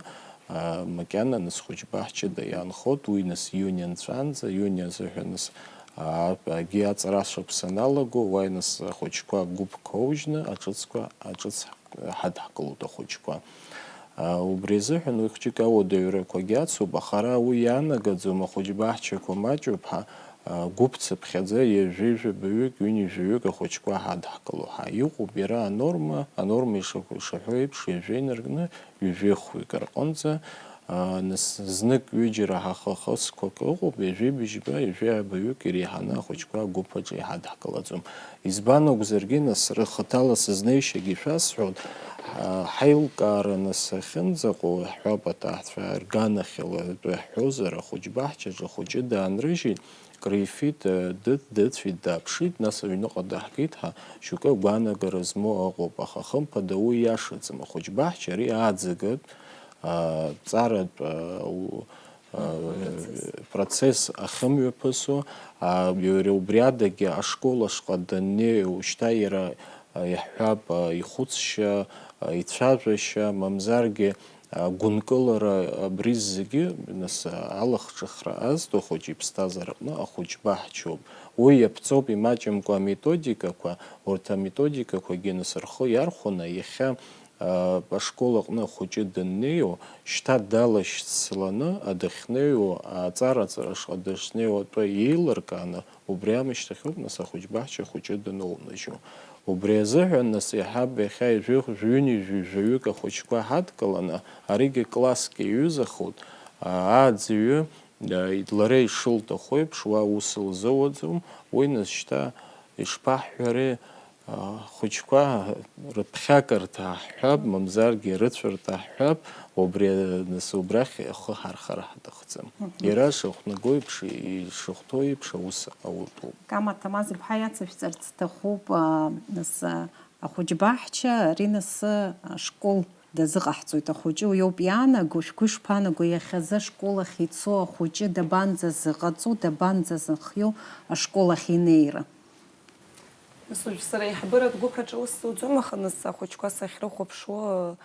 аа, макьана нас хәыҷбаҳчада иаанхоит, уи нас иуни анҵәаанӡа, иуни азыҳәа нас, аа, агьи аҵара ашықәс аналаго, уа нас ахәыҷқәа гәыԥк ҳоужьны, аҿыцқәа, аҿыц ҳадҳкылоит ахәыҷқәа. Аа, убри азыҳәан уи хәҷык ауадаҩрақәагьы ацуп, аха ара уи иаанагаӡом, ахәыҷбаҳчақәа маҷуп ҳәа, аа, гәыԥ цыԥхьаӡа ҩажәеи жәабаҩык, ҩынҩажәаҩык ахәыҷқәа ҳадҳкыло ҳәа. Иҟоуп иара анорма, анорма ишахә-, ишаҳәо еиԥш, ҩажәа инаркны, ҩажәихәҩык рҟынӡа, аа, нас знык ҩыџьара ҳахы-, хысқәак ыҟоуп, ҩажәи быжьба, ҩажәи ҩабаҩык иреиҳаны ахәыҷқәа агәыԥ аҿы иҳадҳкылаӡом. Избан акәзаргьы, нас, рыхаҭала сызнеишьагьы шәасҳәоит, ҳа-, ҳаилкаара, нас, ахьынӡаҟоу, ҳҳәап, аҭаацәа рганахьала атәы ҳҳәозар, ахәыҷбаҳчаҿы ахәыҷы даанрыжьит, крифит, дыд-, дыцәеит, дааԥшит, нас аҩныҟа даҳгеит ҳәа шьоукы агәаанагара змоу ыҟоуп, аха хымԥада уи иашаӡам, ахәыҷбаҳча ари ааӡагатә, а, ҵаратә, а, у-, а, процесс. Процесс ахьымҩаԥысуа, а, иара убри адагьы ашкол ашҟа даннеи, ушьҭа иара, а, иаҳҳәап, а, ихәыцшьа, а, ицәажәашьа, мамзаргьы, а, гәынкылара, абри зегьы, нас, а, алахҿыхра азҭо ахәыҷы иԥсҭазаараҟны ахәыҷбаҳчоуп. Уи иаԥҵоуп имаҷымкәа аметодикақәа, урҭ аметодикақәагьы, нас, рхы иархәаны, иахьа, а, ашкол аҟны ахәыҷы даннеиуа, шьҭа далашьцыланы адахьнеиуа, аҵара-ҵара шҟа дышнеиуа атәы еилыркааны, убри аамышьҭахьоуп, нас, ахәыҷбаҳча ахәыҷы даноунажьуа. Убри азыҳәан, нас, иаҳаб иахьа ижәҩыхә-, жәҩынҩажәи жәаҩык ахәыҷқәа ҳадкыланы, аригьы класск иаҩызахоит, а, ааӡаҩы, а, лара ишылҭаху еиԥш, уа ус лзоуаӡом, уи, нас, шьҭа ишԥаҳҳәари, а, ахәыҷқәа рыԥхьакырҭа ҳҳәап, мамзаргьы рыцәарҭа ҳҳәап, убри, нас, убрахь ахы ҳархар ҳҭахӡам. Мгм. Иара шыхәнаго еиԥш, ишыхәҭоу еиԥш аус аутәуп. Кама Ҭамаз-иԥҳа иацышәҵарц сҭахуп, а, нас, а, ахәыҷбаҳча, ари нас, а, ашкол дазыҟаҳҵоит ахәыҷы, уи ауп иаанаго, шәгәы ишԥаанаго, иахьазы ашкол ахь ицо ахәыҷы дабанӡазыҟаҵо, дабанӡазыхиоу ашкол ахь инеира? Нас уажә сара аиҳабыратә гәыԥ аҿы аус зуӡом, аха нас ахәыҷқәа сахьрыхәаԥшуа,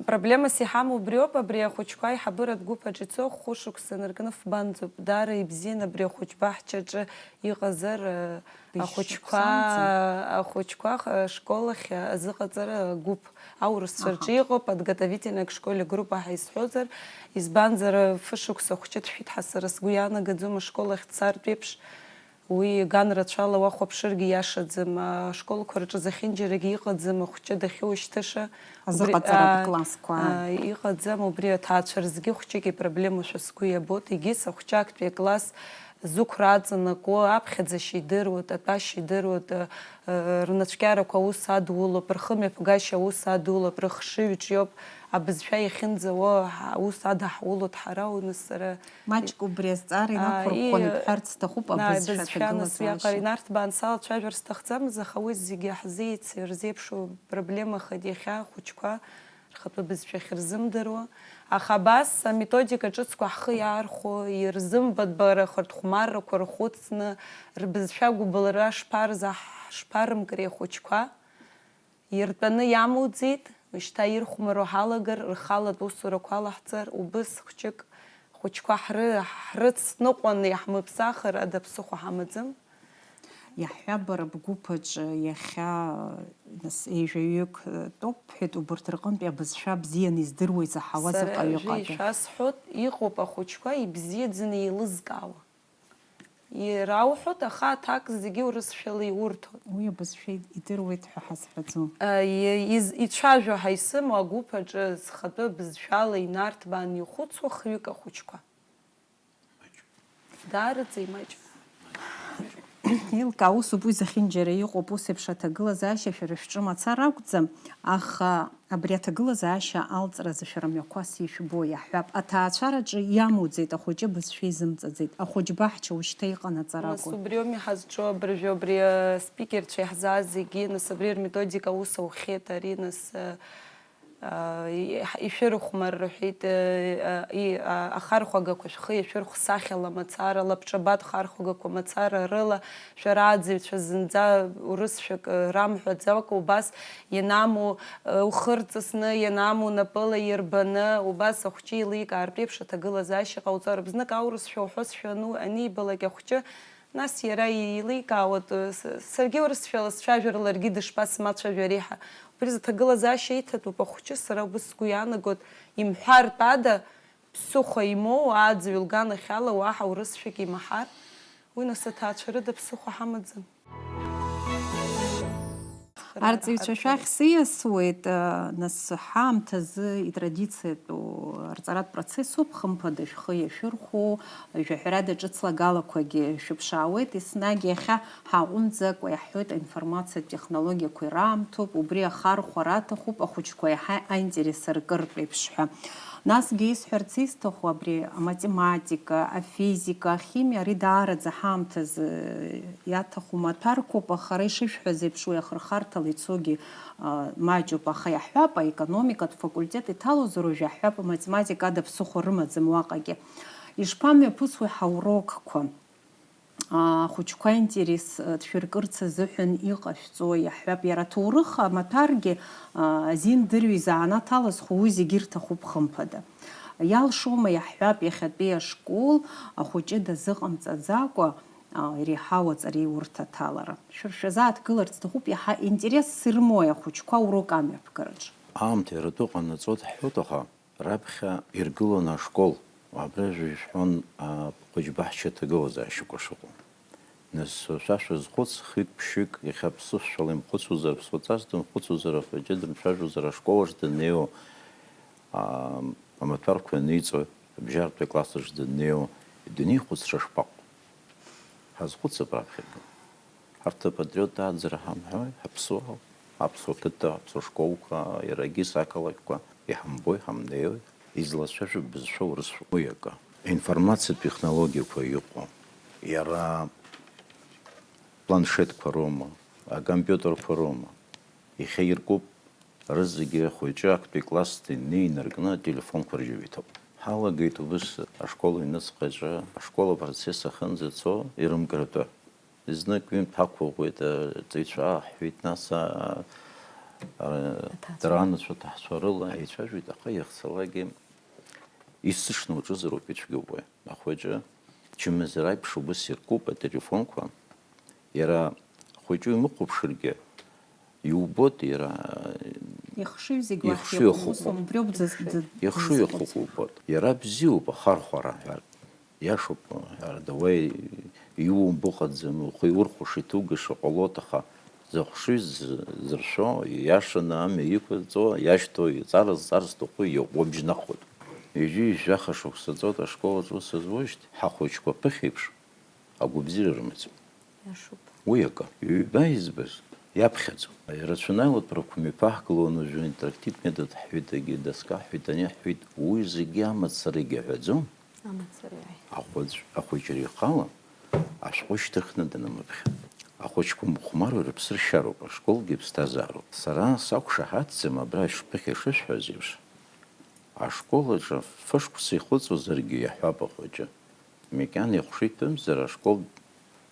Проблемас иҳамоу убриоуп, абри ахәыҷқәа аиҳабыратә гәыԥ аҿы ицо хәышықәса инаркны фбанӡоуп. Даара ибзиан абри ахәыҷ баҳчаҿы иҟазар, ахәыҷқәа, ахәыҷқәа школ ахь азыҟаҵара гәыԥ аурысцәа рҿы иҟоуп, подготовительная к школе группа ҳәа исҳәозар, избанзар, фышықәса хәҷы дшәит ҳәа сара сгәы иаанагаӡом ашкол ахь дцартә еиԥш. Уи ган рацәала уахәаԥшыргьы иашаӡам, ашколқәа рҿы зехьынџьарагьы иҟаӡам ахәҷы дахьоушьҭыша. Азыҟаҵаратә классқәа. Иҟаӡам, убри аҭаацәа рзгьы хәҷык ипроблемоушәа сгәы иабоит, егьыс ахәҷы актәи акласс зықәра аҵанакуа, аԥхьаӡашьа идыруеит, атәашьа идыруеит, рнацәкьарақәа аус адулоуп, рхымҩаԥгашьа аус адулоуп, рыхшыҩ ҿиоуп, абызшәа иахьынӡауа аус адаҳулоит ҳара, уны сара. Маҷк убри азҵаара инақәырӷәӷәаны ибҳәарц сҭахуп, абызшәа аҭагылазаашьа. Инарҭбаан салацәажәар сҭахӡамыз, аха уи зегьы ҳзеици-, рзеиԥшу проблемахеит иахьа ахәыҷқәа рхатәы бызшәа ахьырзымдыруа. Аха абас аметодика ҿыцқәа ҳхы иаархәо, ирзымбатәбарахартә хәмаррақәа рхәыцны, рбызшәа гәыбылра шԥарзаҳ-, шԥарымкри ахәыҷқәа? Иртәаны иамуӡеит, шьҭа ирхәмаруа ҳалагар, рхалатә усурақәа алаҳҵар, убыс хәҷык, хәыҷқәа ҳры-, ҳрыцныҟәаны иаҳмыԥсахыр ада ԥсыхәа ҳамаӡам. Иаҳҳәап, бара бгәыԥ аҿы иахьа, нас, ҩажәаҩык, э, тоуп бҳәеит, убарҭ рҟынтәи абызшәа бзианы издыруа изаҳауа заҟаҩы ыҟада? Сара ишәасҳәоит, иҟоуп ахәыҷқәа ибзиаӡаны еилызкаауа. Ирауҳәоит, аха аҭак зегьы урысшәала иурҭоит. Уи абызшәа идыруеит ҳәа ҳазҳәаӡом. Э, и-, из-, ицәажәо ҳаисымоу агәыԥ аҿы зхатәы бызшәала инарҭбаан ихәыцуа хҩык ахәыҷқәа. Даараӡа имаҷуп. Илкаа, усоуп, уи зехьынџьара иҟоуп, ус еиԥш аҭагылазаашьа шәара шәҿы мацара акәӡам, аха абри аҭагылазаашьа алҵразы шәара мҩақәас ишәбо иаҳҳәап, аҭаацәараҿы иамуӡеит, ахәыҷы бызшәа изымҵаӡеит, ахәыҷ баҳча ушьҭа иҟанаҵар акәын. Нас убриоуми ҳазҿу абыржәы, убри, э, спикерцәа иаҳзааз зегьы, нас абри рметодика аус аухьеит, ари, нас, э, Ишәырхәмар, рҳәеит, ахархәагақәа шәхы иашәырхә сахьала мацара, лабҿабатә хархәагақәа мацара рыла, шәара аӡаҩцәа зынӡа урысшәак рамҳәаӡакәа, убас ианаму ухы рҵысны, ианаму напыла ирбаны, убас ахәҷы еиликаартә еиԥш аҭагылазаашьа ҟауҵароуп. Знык аурысшәа уҳәозшәа ану-, анибалак ахәҷы, Нас иара еиликаауеит, с-, саргьы урысшәала сцәажәар, ларгьы дышԥасмацәажәари ҳәа. Убри зыҭагылазаашьа иҭатәуп ахәҷы, сара убыс сгәы иаанагоит, имҳәартә ада, ԥсыхәа имоу, ааӡаҩ лганахьала уаҳа урысшәак имаҳар, уи нас аҭаацәа рыда ԥсыхәа ҳамаӡам. Арҵаҩцәа шәахь сиасуеит, нас ҳаамҭазы итрадициатәу арҵаратә процессуп, хымԥада шәхы иашәырхәо, жәаҳәарада ҿыц лагалақәагьы шәыԥшаауеит, еснагь иахьа ҳааҟәымҵӡакәа иаҳҳәоит, аинформациатә технологиақәа ираамҭоуп, убри ахархәара аҭахуп, ахәыҷқәа иаҳа аинтерес аркыртә еиԥш ҳәа. Насгьы исҳәарц исҭаху абри аматематика, афизика, ахимиа, ари даараӡа ҳаамҭазы иаҭаху маҭәарқәоуп, аха ара ишышәҳәаз еиԥш уи ахырхарҭала ицогьы, а, маҷуп, аха иаҳҳәап, аекономикатә факультет иҭалозар уажә иаҳҳәап, аматематика ада ԥсыхәа рымаӡам уаҟагьы. Ишԥамҩаԥысуеи ҳаурокқәа? Ахәыҷқәа интерес, э, дшәыркырц азыҳәан иҟашәҵо, иаҳҳәап, иара аҭоурых амаҭәаргьы, а, азин дырҩ изанааҭ алазхо уи зегьы ирҭахуп, хымԥада. Иалшома, иаҳҳәап, иахьатәи ашкол ахәыҷы дазыҟамҵаӡакәа, а, иреиҳау аҵареиурҭа аҭалара? Шәара шәазааҭгыларц сҭахуп, иаҳа интерес ирымои ахәыҷқәа аурок амҩаԥгараҿы? Аамҭа иаратәы ҟанаҵоит ҳҳәоит, аха Раԥхьа иргылон ашкол, абра жәа ишәҳәон, а, хәыҷ баҳча ҭагылазаашьақәа шыҟоу. Нас, шәа шәазхәыц, хҩык-ԥшьҩык, иахьа ԥсышәала имхәыцуазар, ԥсуаҵас дымхәыцуазар, ахәыҷы дымцәажәозар, ашкол аҿы днеиуа, а, амаҭәарқәа аниҵо, абжьаратәи акласс аҿы днеиуа, идунеихәыцра шԥаҟоу? Ҳазхәыцып раԥхьагьы. Ҳарҭ апатриот дааӡара ҳамҳәои, ҳаԥсуаауп, аԥсуа қыҭа, аԥсуа школқәа, иарагьы сақалақьқәа, иҳамбои, ҳамнеиуеи, излацәажәо бызшәа урысшәоуп, уи акы. Аинформациатә технологиақәа иҟоу, иара планшетқәа роума, акомпиутерқәа роума, иахьа иркуп, рызегьы ахәыҷы актәи класск инеинаркны ателефонқәа ржьы иҭоуп. Ҳалагеит убыс ашкол аҩныҵҟаҿы, ашкол апроцесс ахьынӡацо ирымкратәы. Знык-ҩынтә ҳақәыӷәӷәеит, аҵаҩцәа ааҳәит, нас, а, Ара, аҭаацәа, дара анацәа, аҭаацәа рыла еицәажәеит, аха иахьцалакгьы исзышны уаҿызароуп, ицәгьоуп уи. Ахәыҷы чымазара аиԥш убас иркуп ателефонқәа. Иара хәыҷы имыхәаԥшыргьы, иубоит, иара ихшыҩ зегь уахь ихшыҩ иахуп, ус ахықәуп. Убри ауп дзыз-, д-, ихшыҩ дызхәыцуа. Ахықәуп убоит. Иара бзиоуп, ахархәара ҳәа. Иашоуп, ҳәарада, уа иумбо ыҟаӡам, ухы иурхәаша, иҭугаша ҟалоит, аха зыхшыҩ з-, зыршо, ииашаны амҩа иқәырҵо, иашьҭоу, иҵара зҵар зҭаху иҟоу бжьнахуеит. Ҩажәи жәаха шықәса ҵуеит ашкол аҿы ус зуеижьҭеи, ҳахәыҷқәа ԥыхьеиԥш агәабзиара рымаӡам. Иашоуп. Уи акы. Ҩба избаз, иаԥхьаӡом. Ирацәаны аилатәарақәа мҩаԥаҳгалон, уажәы интерактив метод ҳҳәеит, егьи доска ҳҳәеит, ани ҳҳәеит, уи зегьы амацарагьы аҳәаӡом. Амацара иаҳәеит. Ахәыҷ-, ахәыҷра ихала ашәҟәы шьҭыхны данамыԥхьа. Ахәыҷқәа мыхәмаруа рыԥсы ршьароуп, ашколгьы иԥсҭазаароуп. Сара сақәшаҳаҭӡам абра шәԥыхьа ишысҳәаз еиԥш. Ашкол аҿы фышықәса ихыҵуазаргьы иаҳәап ахәыҷы. Макьана ихәшеи ҭымзар ашкол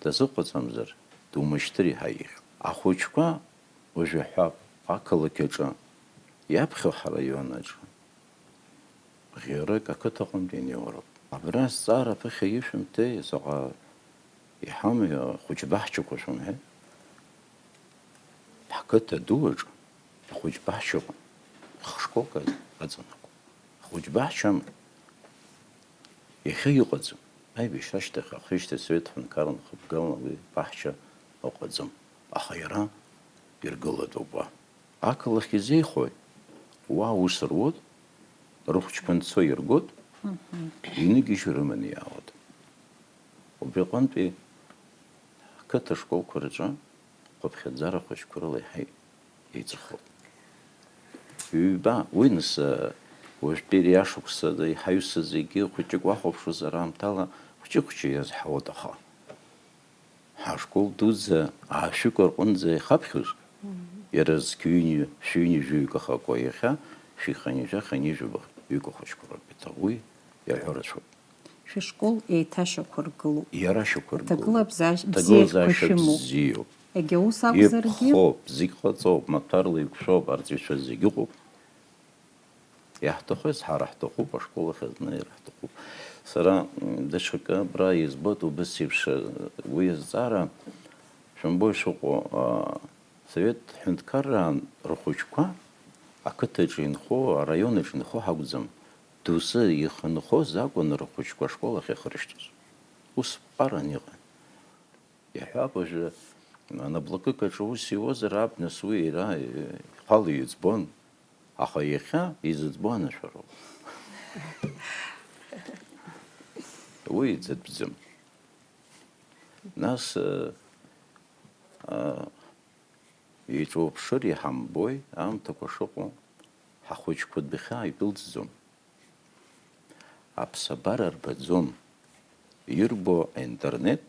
дазыҟаҵамзар, думышьҭыр иаҳа еиӷьуп. Ахәыҷқәа уажә иаҳәап, ақалақь аҿы, иаԥхьо ҳараион аҿы. Ӷьарак ақыҭаҟынтә инеиуароуп. Абра азҵаара аԥыхьа ишәымҭеи, заҟа иҳамои ахәыҷ баҳчақәа шәымҳәеи? Ҳқыҭа ду аҿы ахәыҷ баҳча ыҟан, хышколк аҵанакуа. Ахәыҷ баҳча аман. Иахьа иҟаӡам. Аибашьра ашьҭахь, ахрышьҭа асовет ҳәынҭқарра нхыбгалан уи баҳча ыҟаӡам. Аха иара иргылатәуп уа. Ақалақь изеихои? Уа аус руот, рыхәҷқәа нцо иргот, мгм, иныгьежьу рыманы иаауеит. Убри аҟынтәи ҳқыҭа ашколқәа рҿы хәаԥхьыӡара ахәыҷқәа рыла иаҳа еиҵыхуп. Ҩба, уи нас, уажәтәи ари ашықәса иҳаҩсыз зегьы хәыҷык уахәаԥшуазар, аамҭала хәҷы-хәҷы иазҳауеит, аха ҳашкол дуӡӡа аашәык рҟынӡа ихаԥхьоз, мгм, иара зқьи ҩынҩажәи жәаҩык ахақәа, иахьа шәи хынҩажәа, хынҩажәи жәаба ҩык ахәыҷқәа роуп иҭаху, уи иаҳәо рацәоуп. Шәышкол еиҭашьақәыргылоуп. Иара шьақәыргылоуп. Аҭагылазаашьа, аҭагылазаашьа бзиақәа шәымоуп. Бзиоуп. Егьа ус акәзаргьы. Иԥхоуп, зегь ҟаҵоуп, маҭәарла еиқәшәоуп, арҵаҩцәа зегь ыҟоуп. Иаҳҭахыз ҳара ҳҭахуп, ашкол ахь азнеир ҳҭахуп. Сара, м, даҽакы абра избоит, убыс еиԥш, э, уи азҵаара, шәымбои шыҟоу, а, Совет ҳәынҭқарраан рхәыҷқәа ақыҭаҿы инхо, араион аҿы инхо ҳакәӡам, доусы ихынхоз акәын рхәыҷқәа ашкол ахь иахыршьҭыз. Ус ԥҟаран иҟан. Иаҳҳәап, уажәы анаблакык аҿы ус иуазар, аб нас уи иара, э, ихала иӡбон, аха иахьа изыӡбо анашәароуп. Уи иӡатәӡам. Нас, э, а, Еиҿоуԥшыр иҳамбои, аамҭақәа шыҟоу, ҳахәыҷқәа дәахьаа идәылҵӡом. Аԥсабара рбаӡом. Ирбо аинтернет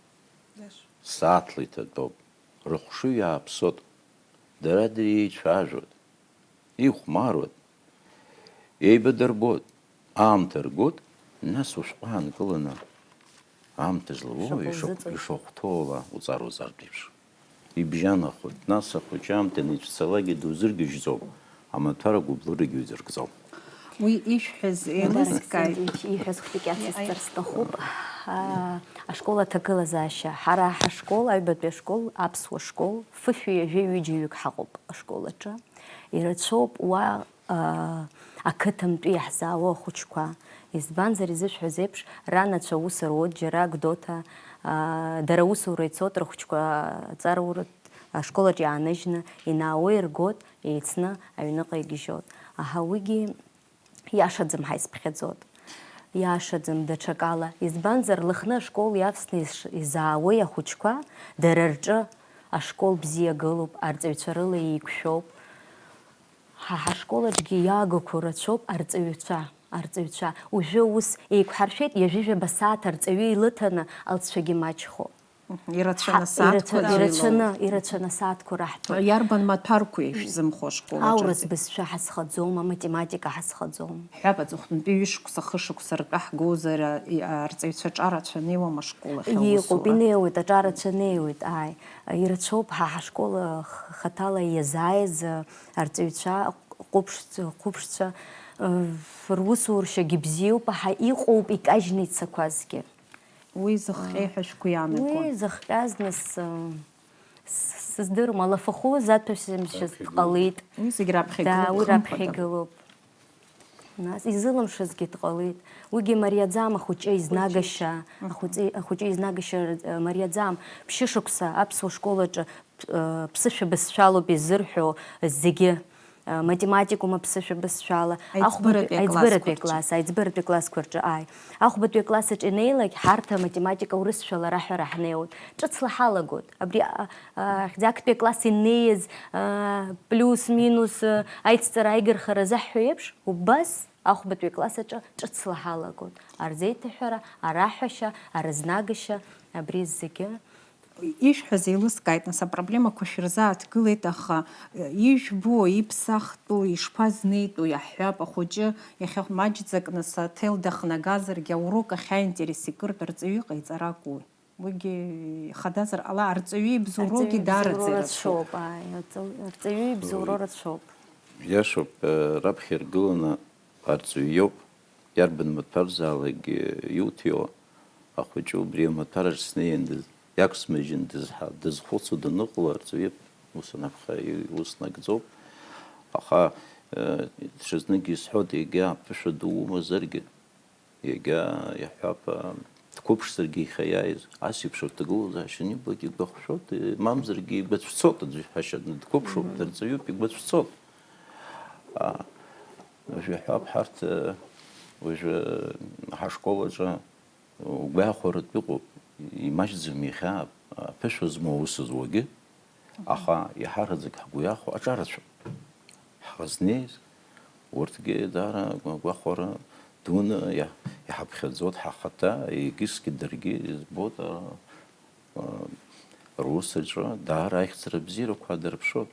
сааҭла иҭатәоуп. Рыхшыҩ ааԥсот. Дара-дара еицәажәот. Ихәмаруеит. Еибадырбоит. Аамҭа ргоит, нас ушәҟәы аанкыланы, аамҭа злоу шаҟа ишахә-, узыҵои? Ишахәҭоу ала уҵар-уҵартә еиԥш. Ибжьанахоит, нас ахәыҷы аамҭа аницәцалакгьы дузыргьежьӡом, амаҭәар агәыблырагьы уизыркӡом. Уи ишәҳәаз Нодар еилыскааит. Алексеевич ииҳәаз хәыҷык иацысҵар сҭахуп. Аа, ашкол аҭагылазаашьа. Ҳара ҳашкол, аҩбатәи ашкол, аԥсуа школ, фышәи ҩажәи ҩыџьаҩык ҳаҟоуп ашкол аҿы. Ирацәоуп уа аа, ақыҭантәи иаҳзаауа ахәыҷқәа. Избанзар, изышәҳәаз еиԥш, ранацәа аус руеит, џьара Гәдоуҭа, аа, дара аусура ицоит, рыхәҷқәа аҵараурҭ ашкол аҿы иааныжьны инаауа иргоит, еицны аҩныҟа игьежьуеит. Аха уигьы иашаӡам ҳәа исԥхьаӡоит. Иашаӡам даҽакала. Избанзар, Лыхны ашкол иавсны иш-, изаауеи ахәыҷқәа, дара рҿы ашкол бзиа гылоуп, арҵаҩцәа рыла еиқәшәоуп. Ҳа ҳашкол аҿгьы иаагақәоу рацәоуп арҵаҩцәа, арҵаҩцәа. Уажәы ус еиқәҳаршәеит, ҩажәижәаба сааҭ арҵаҩы илыҭаны алҵшәагьы маҷхо. Ирацәаны асааҭқәа ирацәаны, ирацәаны асааҭқәа раҳҭоит. Иарбан маҭәарқәеи шәзымхо ашкол аҿы? Аурыс бызшәа ҳазхаӡом, аматематика ҳазхаӡом. Ҳҳәап, аҵыхәтәантәи ҩышықәса, хышықәса ртәы ҳгозар, арҵаҩцәа аҿарацәа неиуам ашкол ахь аусура? Иҟоуп, инеиуеит, аҿарацәа неиуеит, ааи. Ирацәоуп ҳа ҳашкол хаҭала иазааиз арҵаҩцәа, ҟәыԥшцәа, ҟәыԥшцәа, русуршьагьы бзиоуп, аха иҟоуп икажьны ицақәазгьы. Уи зыхҟьеи ҳәа шәгәы иаанагои? Уи зыхҟьаз, нас, сыздырам, алафахәы заҭәашьамшьаз дҟалеит. Уи зегь раԥхьа игылоуп, хымԥада. Да, уи раԥхьа игылоуп. Нас изылымшазгьы дҟалеит. Уигьы мариаӡам, ахәыҷы изнагашьа, ахәыҷы, ахәыҷы изнагашьа, э, мариаӡам. Ԥшьышықәса аԥсуа школ аҿы, э, ԥсышәа бызшәалоуп изырҳәо зегьы. Э, математикум аԥсышәа бызшәала. Аиҵбыратәи ахәбатәи, аиҵбыратәи аклассқәа рҿы. Акласс, аиҵбыратәи аклассқәа рҿы, ааи. Ахәбатәи акласс аҿы инеилак, ҳарҭ аматематика урысшәала раҳәара ҳнеиуеит. Ҿыцла ҳалагоит. Абри, а, а, ахьӡ актәи акласс инеиз, а, плюс-минус, а, аицҵара аигархара заҳҳәо еиԥш, убас ахәбатәи акласс аҿы ҿыцла ҳалагоит. Арзеиҭаҳәара, араҳәашьа, арызнагашьа, абри зегьы. Ишәҳәаз еилыскааит, нас, апроблемақәа шәырзааҭгылеит, аха, э, ижәбо, иԥсахтәу, ишԥазнеитәу, иаҳҳәап, ахәыҷы иахьа маҷӡак, нас, аҭел дахнагазаргьы, аурок ахь аинтерес икыртә арҵаҩы иҟаиҵар акәу? Уигьы ихадазар ҟала, арҵаҩы ибзоуроугьы даараӡа ирацәоуп. Арҵаҩы ибзоуроу, ааи, арҵаҩ-, арҵаҩы ибзоуроу рацәоуп. Иашоуп, э, раԥхьа иргыланы арҵаҩы иоуп, иарбан маҭәарзаалакгьы иуҭиуа, ахәыҷы убри амаҭәараҿ снеин дыз-, иақәсмыжьын дызҳа-, дызхәыцуа даныҟала, арҵаҩы ус анаԥха, и-, ус нагӡоуп. Аха, э, ҽазнык исҳәоит, егьа аԥышәа ду умазаргьы, Иагьа иаҳҳәап, дқәыԥшзаргьы иахьа иааиз, ас еиԥш рҭагылазаашьа анибалак игәахәшәоит, мамзаргьы игәацәцоит аӡәы ҳәашьа дқәыԥшуп, Мгм. Дарҵаҩуп, игәацәцоит. А, уажә иаҳҳәап, ҳарҭ, э, уажәы ҳашкол аҿы угәахәаратә иҟоуп, имаҷӡам иахьа аԥышәа змоу аус зуагьы. Аха иаҳараӡак ҳгәы иахәо аҿарацәа ҳазнеиз, урҭгьы даара гәахәара дуны иа-, иҳаԥхьаӡоит ҳахаҭа, егьысгьы даргьы избоит, а, а, рус аҿы даара аихьӡара бзиарақәа дырԥшуп.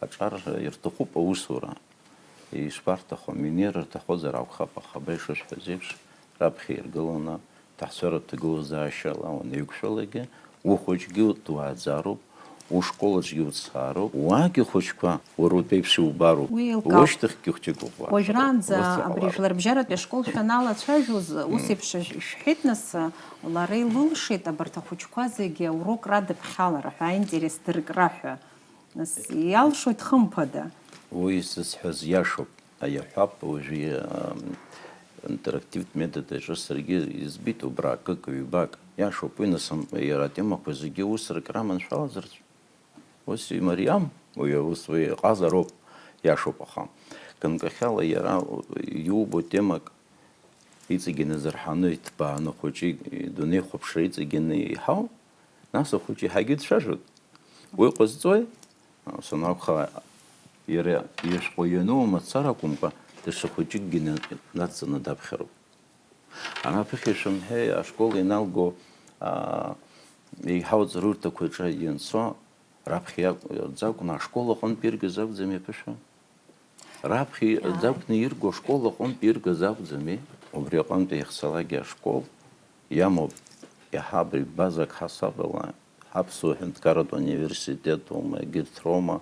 Аҿар ирҭахуп аусура. Ишԥарҭахым, инеир рҭахозар акәхап, аха абра ишысҳәаз еиԥш, раԥхьа иргыланы, ҭаацәаратә ҭагылазаашьала уанеиқәшәалакгьы, ухәыҷгьы дуааӡароуп, ушкол аҿгьы уцаароуп, уаагьы хәыҷқәа уара утәеиԥш иубароуп, уи еилкаауп. Ушьҭахьгьы хәҷык уҟоуп. Уажәраанӡа абри жәларбжьаратәи ашкол шәаналацәажәоз, ус еиԥш шәҳәеит, нас, лара илылшеит абарҭ ахәыҷқәа зегьы аурок радыԥхьалара ҳәа, аинтерес дыркра ҳәа. Нас иалшоит, хымԥада. Уи зысҳәаз иашоуп, иаҳҳәап, уажәы, ам, интерактивтә метод аҿы саргьы избеит убра акык, ҩбак. Иашоуп, уи, нас, ам, иара атемақәа зегьы ус рыкрама аншәалазар, ус имариам, уи аус уи иҟазароуп, иашоуп, аха ганкахьала иара иубо темак иҵегьы назырҳаны, иҭбааны, хәыҷы идунеихәаԥшра иҵегьы ианиҳау, нас ахәыҷы еиҳагьы дцәажәоит. Уи ҟазҵои? Санакәха, иара ишәҟәы иану мацара акәымкәа, даҽа хәыҷыкгьы на-, нацҵаны даԥхьароуп. Ана ԥыхьа шәымҳәеи, ашкол ианалго, аа, еиҳау аҵараурҭақәа рҿы ианцо, раԥхьа иакә-, иакәӡакәны ашкол аҟынтә иргаз акәӡами аԥышәа? Раԥхьа Ааи. Иакәӡакәны ирго ашкол аҟынтә иргаз акәӡами? Убри аҟынтә иахьцалакгьы ашкол иамоуп, иаҳа абри базак ҳасабала, Аԥсуа ҳәынҭқарратә университет аума, егьырҭ роума,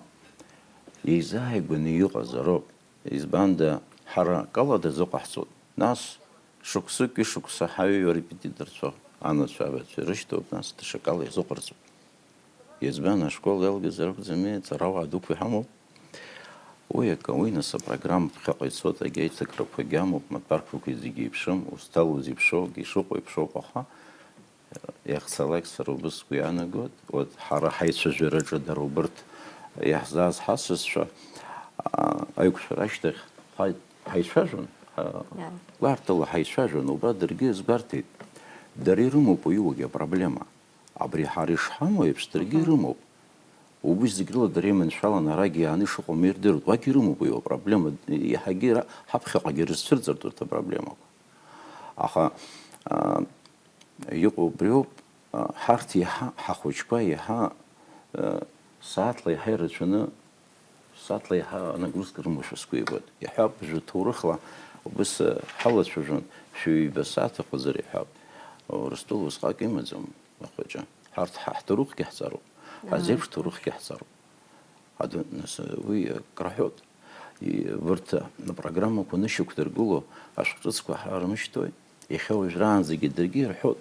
еизааигәаны иҟазароуп. Избанда, ҳара акала дазыҟаҳҵоит. Нас, шықәсыки шықәса ҳаҩуа арепетиторцәа, анацәа, абацәа ирышьҭоуп, нас даҽакала иазыҟарҵоит. Избан, ашкол иалгаз ракәӡами, ҵарауаа дуқәа иҳамоуп. Уи акы, уи нас апрограмма ԥхьаҟа ицоит, егьа аиҭакрақәагьы амоуп, матәарқәақәа зегьы еиԥшым, узҭало зеиԥшроугьы ишыҟоу еиԥшоуп, аха иахьцалак сара убыс сгәы иаанагоит, вот, ҳара ҳаицәажәараҿы дара убырҭ иаҳзааз ҳасасцәа, а, аиқәшәара ашьҭахь ҳаи-, ҳаицәажәон, а, Иа. Гәарҭала ҳаицәажәон, убра даргьы иазгәарҭеит, дара ирымоуп уи уагьы апроблема. Абри ҳара ишҳамоу еиԥш, даргьы Аха. ирымоуп. Убри зегь рыла дара иманшәаланы арагьы иааны ишыҟоу ирдыруеит. Уагь ирымоуп уи апроблема. Иаҳагьы ра-, ҳаԥхьаҟагьы рызцәырҵыртә урҭ апроблемақәа. Аха, а, иҟоу убриоуп, Ҳарҭ иаҳа, ҳахәыҷқәа иаҳа, сааҭла иаҳа ирацәаны, сааҭла иаҳа анагрузка рымоушәа сгәы иабоит. Иаҳҳәап, жәа ҭоурыхла убыс ҳалацәажәон, шәҩба сааҭ ыҟазар иҳәап. Урыстәыла усҟак имаӡам ахәыҷы. Ҳарҭ ҳа ҳҭоурыхгьы ҳҵароуп, ҳазеиԥш ҭоурыхгьы ҳҵароуп. Адәы, нас, уи акраҳәоит. И-, урҭ апрограммақәа нышьақәдыргыло ашәҟәҿыцқәа ҳармышьҭуеит. Иахьа уажәраанӡагьы даргьы ирҳәоит.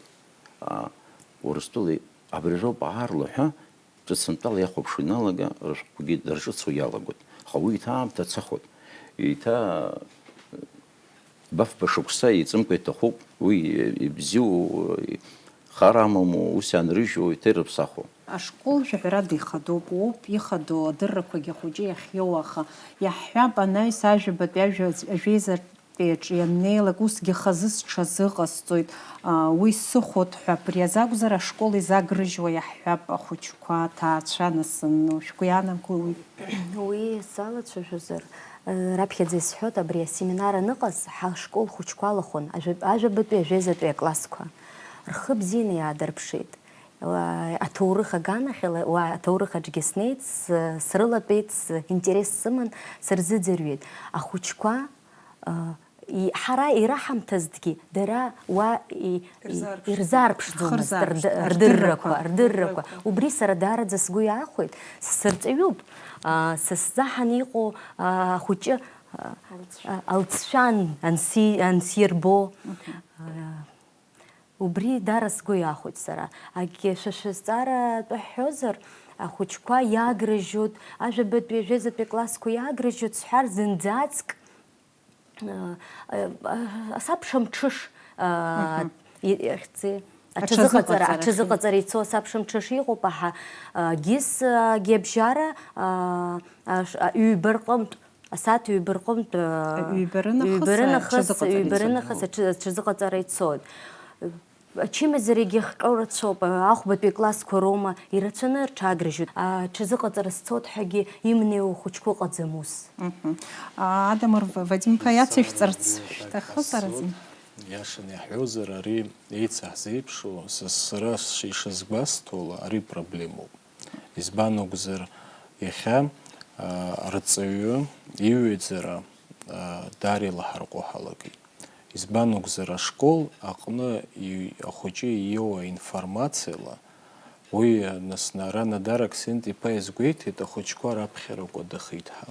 А, Урыстәылеи абыржәоуп аарлаҳәа ҿыцынтәала иахәаԥшуа иналага, рышәҟәқәагьы дарҿыцуа иалагоит. Аха уи еиҭа аамҭа цахуеит. Еиҭа Бафба шықәса еиҵымкәа иҭахуп, уи ибзиоу, хар амаму, ус ианрыжьуа, еиҭа ирыԥсахуа. Ашкол жәаҳәарада ихадоуп, уоуп ихадоу адыррақәагьы ахәыҷы иахьиоу, аха иаҳҳәап, анаҩс ажәабатәи ажәа, ажәеизатәи аҿы ианнеилак, усгьы хазы сҽазыҟасҵоит, аа, уи сыхәоит ҳәа, абри азакәзар, ашкол изагрыжьуа иаҳҳәап, ахәыҷқәа, аҭаацәа, нас, н-, шәгәы иаанагои уи? Уи салацәажәозар, э, раԥхьаӡа исҳәот, абри асеминар аныҟаз, ҳашкол хәыҷқәа алахәын, ажәа-, ажәабатәи, ажәеизатәи аклассқәа. Рхы бзианы иаадырԥшит. Уа, аҭоурых аганахьала, уа, аҭоурых аҿгьы снеит, с-, срылатәеит, с-, интерес сыман, сырзыӡырҩит. Ахәыҷқәа, э, И-, ҳара ираҳамҭазҭгьы, дара уа и-, и-, Ирзаарԥшӡомызт. Ирзаарԥшӡомызт, Рхырзаарԥшӡ-, рд-, рдыррақәа, рдыррақәа, рдыррақәа. Убри сара даараӡа сгәы иаахәеит, сырҵаҩуп, а, са сзаҳан иҟоу, а, ахәыҷы, а, Алҵшәа. А, алҵшәан, анси-, ансирбо. Мгм. А, убри дара сгәы иаахәеит сара. Акгьы шәа шәызҵаара атәы ҳҳәозар, ахәыҷқәа иагрыжьуд, ажәабатәи, ажәеизатәи классқәа иагрыжьуд сҳәар зынӡаҵк, Э, э, э, асабша мҽыш, э, Мгм. и-, ихьӡи? Аҽазыҟаҵара, Аҽазыҟаҵара. Аҽазыҟаҵара ицо асабша мҽыш иҟоуп, аха, э, гьыс, э, гьабжьара, э, аш-, э, ҩба рҟынтә, асааҭ ҩба рҟынтә, э, Ҩба рынахыс, ҩба рынахыс, аҽазыҟаҵара ҩба ицоит. Рынахыс аҽы-, аҽазыҟаҵара ицоит. Ачымазарагьы хҟьо рацәоуп, ахәбатәи аклассқәа роума, ирацәаны рҽагрыжьуеит. Аҽазыҟаҵара сцоит ҳәагьы имнеиуа хәыҷқәа ыҟаӡам ус. Мгм. А, Адамыр В-, Вадим-иԥа иацышәҵарц шәҭахызар аӡәы? Иашаны иаҳҳәозар, ари еицаҳзеиԥшу, са сара ш-, ишазгәасҭо ала, ари проблемоуп. Избан акәзар, иахьа, а, арҵаҩы иҩаӡара, а, даара илаҳарҟәы ҳалагеит. Избан акәзар, ашкол аҟны и-, ахәыҷы ииоу аинформациала, уи, нас, Нара Надар Аксент-иԥа иазгәеиҭеит, ахәыҷқәа раԥхьарақәа дахеит ҳәа.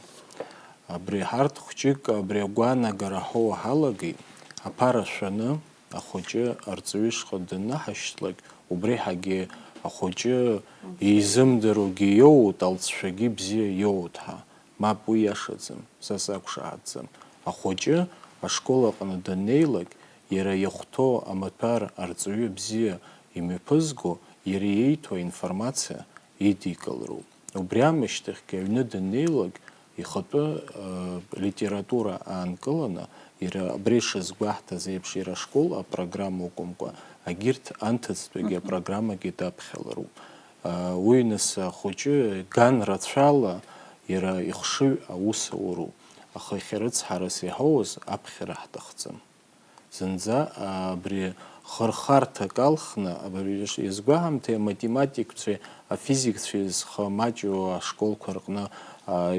Абри ҳарҭ хәҷык абри агәаанагара ҳоуа ҳалагеит, аԥара шәаны ахәыҷы арҵаҩы ишҟа даныҳашьҭлак, убри ҳагьы ахәыҷы изымдыруагьы иоут, алҵшәагьы бзиа иоут ҳәа. Мап, уи иашаӡам, са сақәшаҳаҭӡам. Ахәыҷы ашкол аҟны даннеилак, иара иахәҭоу амаҭәар арҵаҩы бзиа имҩаԥызго, иара иеиҭо аинформациа идикылароуп. Убри аамышьҭахьгьы аҩны даннеилак, ихатәы, э, литература аанкыланы, иара абри шазгәаҳҭаз еиԥш, иара ашкол апрограмма акәымкәа, агьырҭ анҭыҵтәигьы Мгм. апрограммагьы даԥхьалароуп. Уи, нас, ахәыҷы ган рацәала иара ихшыҩ аус ауроуп, аха иахьа рыцҳарас иаҳауаз аԥхьара ҳҭахӡам. Зынӡа абри хырхарҭак алхны, абри иазгәаҳамҭеи аматематикцәеи афизикцәеи зхы маҷу ашколқәа рҟны,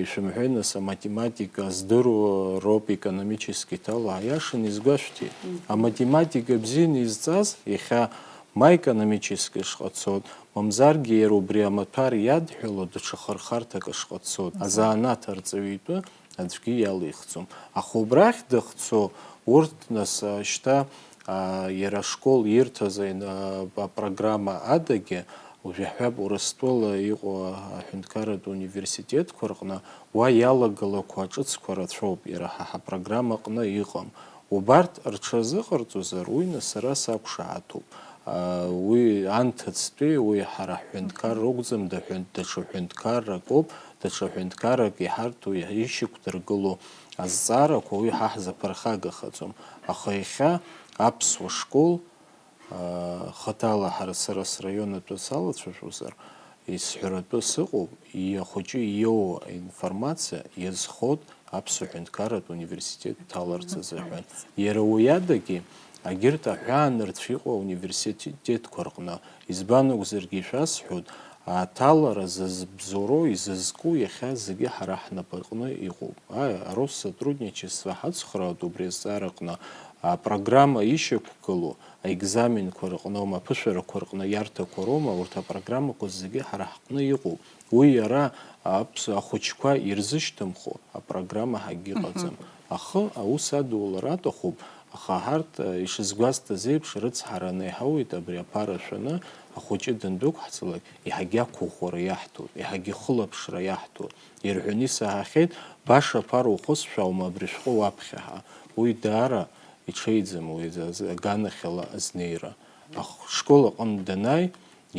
ишәымҳәеи, нас, аматематика здыруа роуп экономически ҭало, аиашаны изгәашәҭеит. Мгм. Аматематика бзианы изҵаз иахьа ма экономически шҟа цот, мамзаргьы иара убри амаҭәар иадҳәало даҽа хырхарҭак ашҟа дцоит, Мгм. азанааҭ арҵаҩы итәы аӡәгьы иалихӡом. Аха убрахь дахьцо, урҭ, нас, а, шьҭа, а, иара ашкол ирҭаз, а, апрограмма адагьы, уажә иаҳҳәап, Урыстәыла иҟоу аҳәынҭқарратә университетқәа рҟны уа иалагалақәо аҿыцқәа рацәоуп, иара ҳа ҳапрограмма аҟны иҟам. Убарҭ рҽазыҟарҵозар, уи, нас, сара сақәшаҳаҭуп. А, уи анҭыҵтәи, уи ҳара ҳҳәынҭқарра акәӡам, даҳәын-, даҽа ҳәынҭқаррак ауп, даҽа ҳәынҭқаррак иҳарҭо, ишьақәдыргыло азҵаарақәа уи ҳа ҳзаԥырхагахаӡом. Аха иахьа аԥсуа школ, а, хаҭала ҳара, сара сраион атәы салацәажәозар, исҳәаратәы сыҟоуп, ахәыҷы иоуа аинформациа иазхоит Аԥсуа ҳәынҭқарратә университет дҭаларц азыҳәан. Иара уи адагьы, Егьырҭ аҳәаанырцә иҟоу ауниверситетқәа рҟны, избан акәзаргьы ишәасҳәоит, аҭалара зызбзоуроу, изызку иахьа зегьы ҳара ҳнапаҟны иҟоуп. Аи, ароссотрудничество ҳацхраауеит убри азҵаараҟны, апрограмма ишьақәгылоу, аекзаменқәа рҟноума, аԥышәарақәа рҟны иарҭақәа роума, урҭ апрограммақәа зегьы ҳара ҳҟны иҟоуп. Уи иара аԥс-, ахәыҷқәа ирзышьҭымхуа апрограмма ҳәагьы ыҟаӡам. Аха аус адулара аҭахуп, аха ҳарҭ, э, ишызгәасҭаз еиԥш, рыцҳара анеиҳауеит абри аԥара шәаны, ахәыҷы дандәықәҳҵалак, еиҳагьы ақәыӷәӷәара иаҳҭоит, еиҳагьы хылаԥшра иаҳҭоит. Ирҳәаны исаҳахьеит, баша аԥара ухысшәа аума абри шәҟәы уаԥхьа ҳәа. Уи даара иҽеиӡам, уи за-, за-, аганахьала азнеира. Ах-, школ аҟынтә данааи,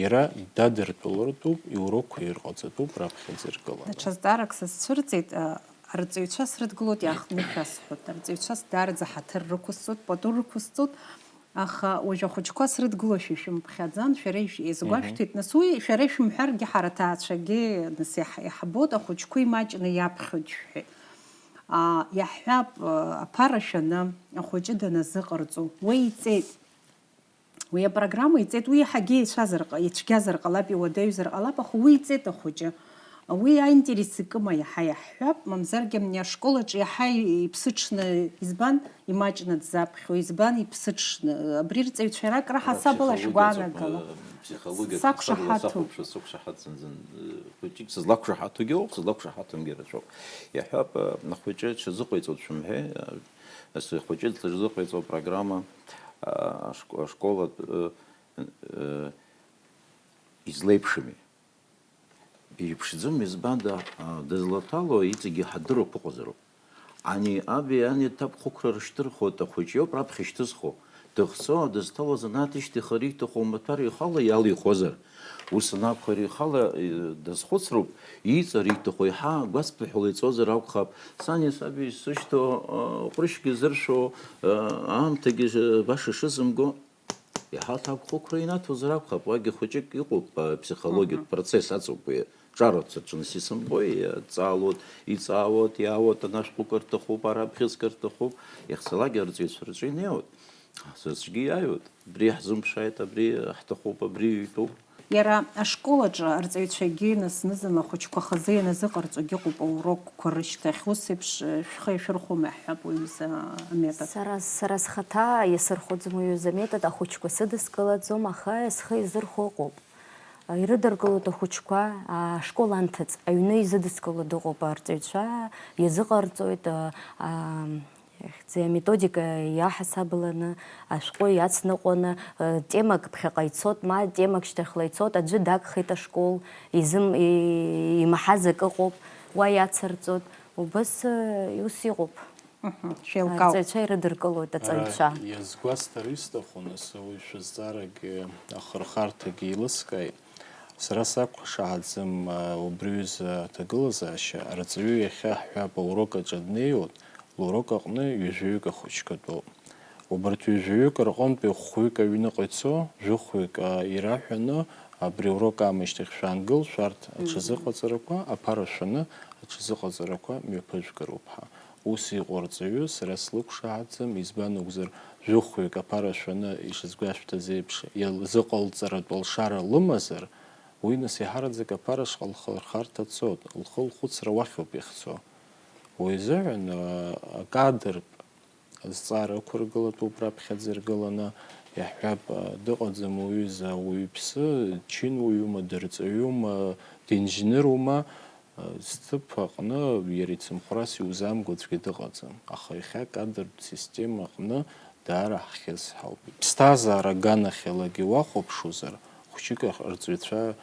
иара дадыртәалартәуп, иурокқәа ирҟаҵатәуп раԥхьаӡа иргыланы. Даҽа зҵаарак сызцәырҵит, а, арҵаҩцәа срыдгылоит, иаахтны шәасҳәоит. Арҵаҩцәа даараӡа ҳаҭыр рықәысҵоит, пату рықәысҵоит, аха уажә ахәыҷқәа срыдгылошәа шәымԥхьаӡан, шәара ишә-, иазгәашәҭеит, нас уи шәара ишәымҳәаргьы ҳара аҭаацәагьы, нас иаҳ-, иаҳбоит, ахәыҷқәа имаҷны иаԥхьоит шәҳәеит. А, иаҳҳәап, а, аԥара шәаны ахәыҷы даназыҟарҵо, уи иҵеит. Уи апрограмма иҵеит, уи иаҳагьы еицәазар ҟа-, ицәгьазар ҟалап, иуадаҩзар ҟалап, аха уи иҵеит ахәыҷы. Уи аинтерес икыма иаҳа иаҳҳәап, мамзаргьы ашкол аҿы иаҳа иԥсыҽны, избан имаҷны дзаԥхьо, избан иԥсыҽны, абри рҵаҩцәа рак раҳасабала шәгәаанагала. Ара психологиатә, психологиатә ҳасабала сақәшаҳаҭуп. Сақәшаҳаҭуп, сықәшаҳаҭӡам зын, э, хәыҷык сызлақәшаҳаҭугьы ыҟоуп, сызлақәшаҳаҭымгьы рацәоуп. Иаҳҳәап, э, ахәыҷы дшазыҟаиҵо дшәымҳәеи, э, ас ахәыҷы дшазыҟаиҵо апрограмма, э, ашко-, ашколатә, э, э, излеиԥшыми? Иеиԥшӡам, избанда, а, дызлаҭало иҵегьы ҳадыруа ԥыҟазароуп. Ани аби ани ҭакә хықәра рышьҭырхуеит, ахәыҷ иоуп раԥхьа ишьҭызхуа. Дыхцо, дызҭало азанааҭ ишьҭихыр иҭаху маҭәар ихала иалихозар, ус анакәхар ихала, э, дазхәыцроуп, ииҵар иҭаху иаҳа гәацԥыҳәала иҵозар акәхап, сани саби сзышьҭоу, э, ҟәрышьгьы зыршәо, э, аамҭагьы, э, баша шызымго. Иаҳа ҭакә хықәра инаҭозар акәхап, уагьы хәыҷык иҟоуп, а, психологиатә Мгм. процесс аҵоуп уи. Ҿароуп саҿын сисымбои, иҵаалоит, иҵаауеит, иаауеит, ана шәҟәык рҭахуп, ара бӷьыцк рҭахуп, иахьцалакгьы арҵаҩцәа рҿы инеиуеит. Саҿгьы иааиуеит, абри иаҳзымԥшааит, абри ҳҭахуп, абри ҩтәуп. Иара ашкол аҿы арҵаҩцәагьы нас зны-зынла ахәыҷқәа хазы ианазыҟарҵогьы ыҟоуп аурокқәа рышьҭахь. Ус еиԥш, э, шәхы иашәырхәома ҳҳәап, уаҩыза аметод? Сара, сара схаҭа иасырхәаӡом уаҩыза аметод, ахәыҷқәа сыдыскылаӡом, аха схы иазырхәо ыҟоуп. Ирыдыркылоит ахәыҷқәа, ашкол анҭыҵ, аҩны изыдыскыло дыҟоуп арҵаҩцәа, иазыҟарҵоит, а, а, Ихьӡи аметодика иаҳасабаланы, ашәҟәы иацныҟәаны, э, темак ԥхьаҟа ицот, ма темак шьҭахьла ицот, аӡәы дагхеит ашкол, изым-, и-, имаҳаз акы ыҟоуп, уа иацырҵот. Убыс, э, ус иҟоуп. Мгм, шәеилкаауп. Арҵаҩцәа ирыдыркылоит аҵаҩцәа. Ара иазгәасҭар исҭаху, нас, уи шәызҵаарагьы ахырхарҭагьы еилыскааит. Сара сақәшаҳаӡам, а, убри аҩыза аҭагылазаашьа, арҵаҩы иахьа ҳҳәап аурок аҿы днеиуеит, лурок аҟны ҩажәаҩык ахәыҷқәа тәоуп. Убарҭ ҩажәаҩык рҟынтәи хәҩык аҩныҟа ицо, жәохәҩык, а, ираҳәаны, абри аурок аамышьҭахь шәаангыл, шәарҭ Мгм. аҽазыҟаҵарақәа, аԥара шәаны аҽазыҟаҵарақәа мҩаԥыжәгароуп ҳәа. Ус иҟоу арҵаҩы сара слықәшаҳаҭӡам, избан акәзар, жәохәҩык аԥара шәаны ишазгәашәҭаз еиԥш, илзыҟалҵаратә алшара лымазар, уи нас еиҳараӡак аԥара шҟа лхырхарҭа дцоит, лхы лхәыцра уахьоуп иахьцо. Уи азыҳәан, а, акадртә азҵаара ықәыргылатәуп раԥхьаӡа иргыланы, иаҳҳәап, а, дыҟаӡам уаҩыза ауаҩԥсы, дчынуаҩума, дырҵаҩума, динженерума, Зҭыԥ аҟны иара ицымхәрас иузаамго аӡәгьы дыҟаӡам, аха иахьа акадртә система аҟны даара ҳхьысҳауп. Ԥсҭазаара аганахьалагьы уахәаԥшуазар, хәҷык арҵаҩцәа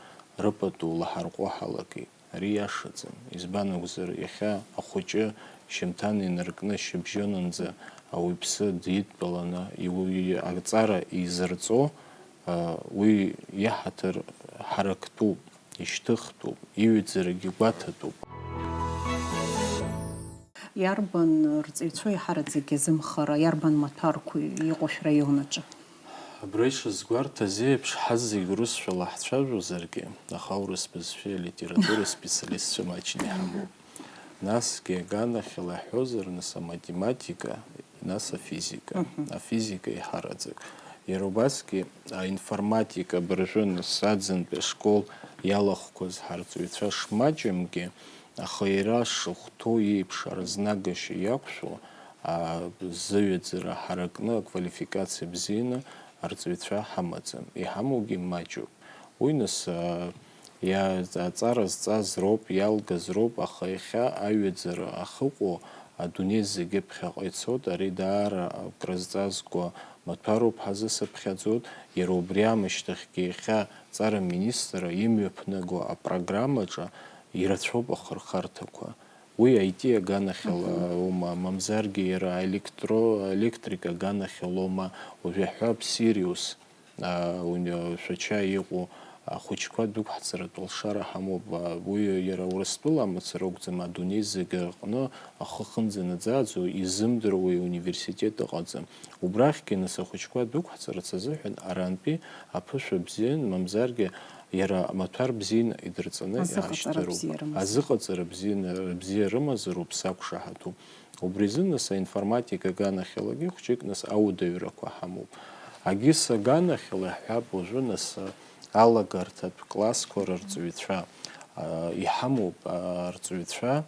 рыпату лаҳарҟәы ҳалагеит. Ари иашаӡам. Избан акәзар, иахьа ахәыҷы шьымҭан инаркны шьыбжьонынӡа ауаҩԥсы дидтәаланы, иуаҩы аҵара изырҵо, уи иаҳаҭыр ҳарактәуп. Ишьҭыхтәуп, иҩаӡарагьы гәаҭатәуп. Иарбан рҵаҩцәоу иаҳараӡак иазымхара, иарбан маҭәарқәоу иҟоу шәраион аҿы? Абра ишазгәарҭаз еиԥш, ҳазегь урысшәала ҳцәажәозаргьы, аха аурыс бызшәеи алитературеи специалистцәа маҷны иҳамоуп. Насгьы аганахьала иаҳҳәозар, нас аматематика, нас афизика, афизика еиҳараӡак. Иара убасгьы аинформатика абыржәы нас аӡынтәи ашкол иалахәқәаз ҳарҵаҩцәа шмаҷымгьы, аха иара шахәҭоу еиԥш аразнагашьа иақәшәо, а, зыҩаӡара ҳаракны аквалификациа бзианы арҵаҩцәа ҳамаӡам. Иҳамоугьы маҷуп. Уи нас, а, иа-, аҵара зҵаз роуп, иалгаз роуп, аха иахьа аҩаӡара ахьыҟоу адунеи зегьы ԥхьаҟа ицоит, ари даара акрызҵазкуа маҭәароуп ҳазысыԥхьаӡоит, иара убри аамышьҭахьгьы иахьа аҵара министрра имҩаԥнаго апрограммаҿы ирацәоуп ахырхарҭақәа. Уи I T аганахьала Мгм. аума, мамзаргьы иара аелектро-, аелектрика аганахьалоума, уажә иаҳҳәап, Сириус, а, уни-, Шәача иҟоу ахәыҷқәа дәықәҳҵаратә алшара ҳамоуп. А, уи иара Урыстәыла амацара акәӡам, адунеи зегьы аҟны ахы хынӡанаӡааӡо изымдыруеи университет ыҟаӡам. Убрахьгьы нас ахәыҷқәа дәықәҳҵарц азыҳәан арантәи аԥышәа бзиан, мамзаргьы иара амаҭәар бзиан идырҵаны Азыҟаҵара иаашьҭыроуп. бзиа рымазар. Азыҟаҵара бзиан, бзиа рымазароуп сақәшаҳаҭуп. Убри азы нас аинформатика аганахьалагьы хәҷык нас ауадаҩрақәа ҳамоуп. АГИС аганахьала иаҳҳәап уажәы нас алагарҭатә классқәа рырҵаҩцәа, а, иҳамоуп, а, арҵаҩцәа,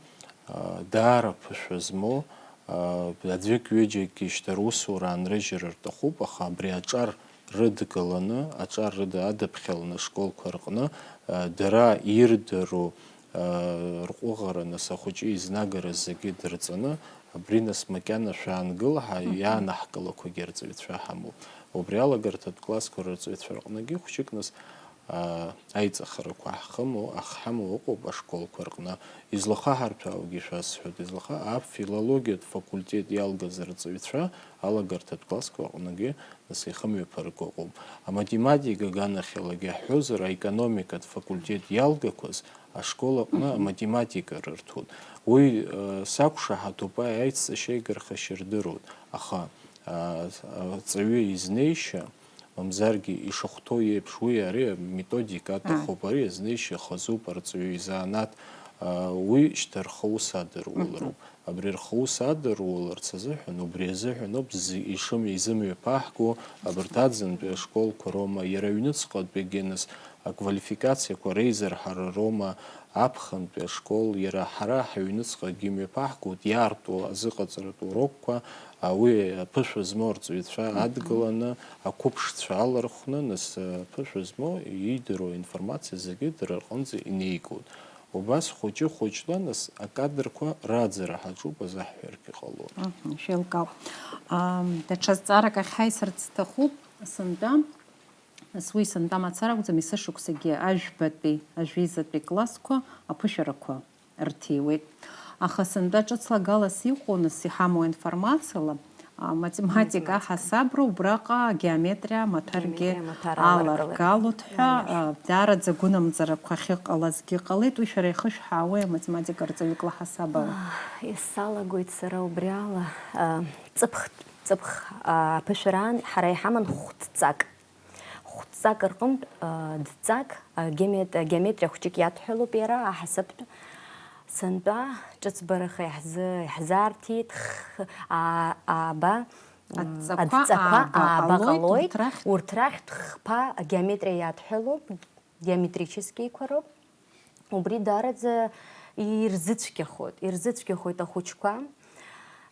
а, даара ԥышәа змоу, а, аӡәык-ҩыџьакгьы шьҭа русура анрыжьыр рҭахуп, аха абри аҿар рыдгыланы, аҿар рыда-, адыԥхьаланы ашколқәа рҟны, а, дара ирдыруа, а, рҟәыӷара, нас ахәыҷы изнагара зегьы дырҵаны, абри нас макьана шәаангыл ҳәа Мгм. иаанаҳкылақәагьы арҵаҩцәа ҳамоуп. Убри алагарҭатә классқәа рырҵаҩцәа рҟныгьы хәҷык нас, а, аиҵахарақәа ҳхымоу, ахҳамоу ыҟоуп ашколқәа рҟны. Излахаҳарҭәааугьы шәасҳәоит, излаха-, афилологиатә факультет иалгаз арҵаҩцәа алагарҭатә классқәа рҟныгьы нас ихымҩаԥырго ыҟоуп. Аматематика аганахьалагьы ҳҳәозар, аекономикатә факультет иалгақәаз ашкол аҟны Мгм. аматематика рырҭоит. Уи, э, сақәшаҳаҭуп, аи аицҵашьа игархашьа рдыруеит, аха, э, арҵаҩы изнеишьа, мамзаргьы ишахәҭоу еиԥш, уи ари аметодика Ааи. аҭахуп, ари азнеишьа хазуп, арҵаҩы изанааҭ, э, уи шьҭа рхы аус адыруалароуп. Мгм. Абри рхы аус адыруаларц азыҳәан, убри азыҳәан ауп зы-, ишым-, изымҩаԥаҳго абарҭ аӡынтәи ашколқәа роума, иара аҩныҵҟатәигьы нас аквалификациақәа реизырҳара роума, аԥхынтәи ашкол, иара ҳара ҳаҩныҵҟагьы имҩаԥаҳгоит иаарту азыҟаҵаратә урокқәа, а, уи аԥышәа змоу арҵаҩцәа Мгм. адгыланы, ақәыԥшцәа алархәны, нас, аԥышәа змоу иидыруа информациа зегьы дара рҟынӡа инеигоит. Убас хәыҷы-хәыҷла, нас, акадрқәа раӡара ҳаҿуп азаҳҳәаргьы ҟалоит. Мгм, шәеилкаауп. Ам, даҽа зҵаарак ахь ҳаисырц сҭахуп, сынтәа, нас уи сынтәа мацара акәӡам, есышықәсагьы ажәбатәи, ажәизатәи классқәа аԥышәарақәа рҭиуеит. Аха сынтәа ҿыц лагалас иҟоу, нас, иҳамоу информациала, а, математика, Математика. аҳасабра, убраҟа агеометриа маҭәаргьы Геометриа маҭәар аларгалоит. аларгалоит ҳәа, Иашоуп. а, даараӡа гәынамӡарақәа ахьыҟалазгьы ҟалеит, уи шәара ихышәҳәаауеи аматематика рҵаҩык лаҳасабала? Исалагоит сара убри ала, а, ҵыԥх, ҵыԥх, а, аԥышәараан ҳара иҳаман хәҵҵак. Хәҵҵак рҟынтә, а, дҵак, а, геомет-, геометриа хәҷык иадҳәалоуп иара, аҳасабтә. Сынтәа ҿыцбараха иаҳзы-, иаҳзаарҭиит, х-, а-, ааба, Адҵақәа адҵақәа ааба ааба ҟалоит, ҟалоит, урҭ рахьтә урҭ рахьтә хԥа агеометриа иадҳәалоуп, геометрическийқәа роуп. Убри даараӡа ирзыцәгьахоит, ирзыцәгьахоит ахәыҷқәа.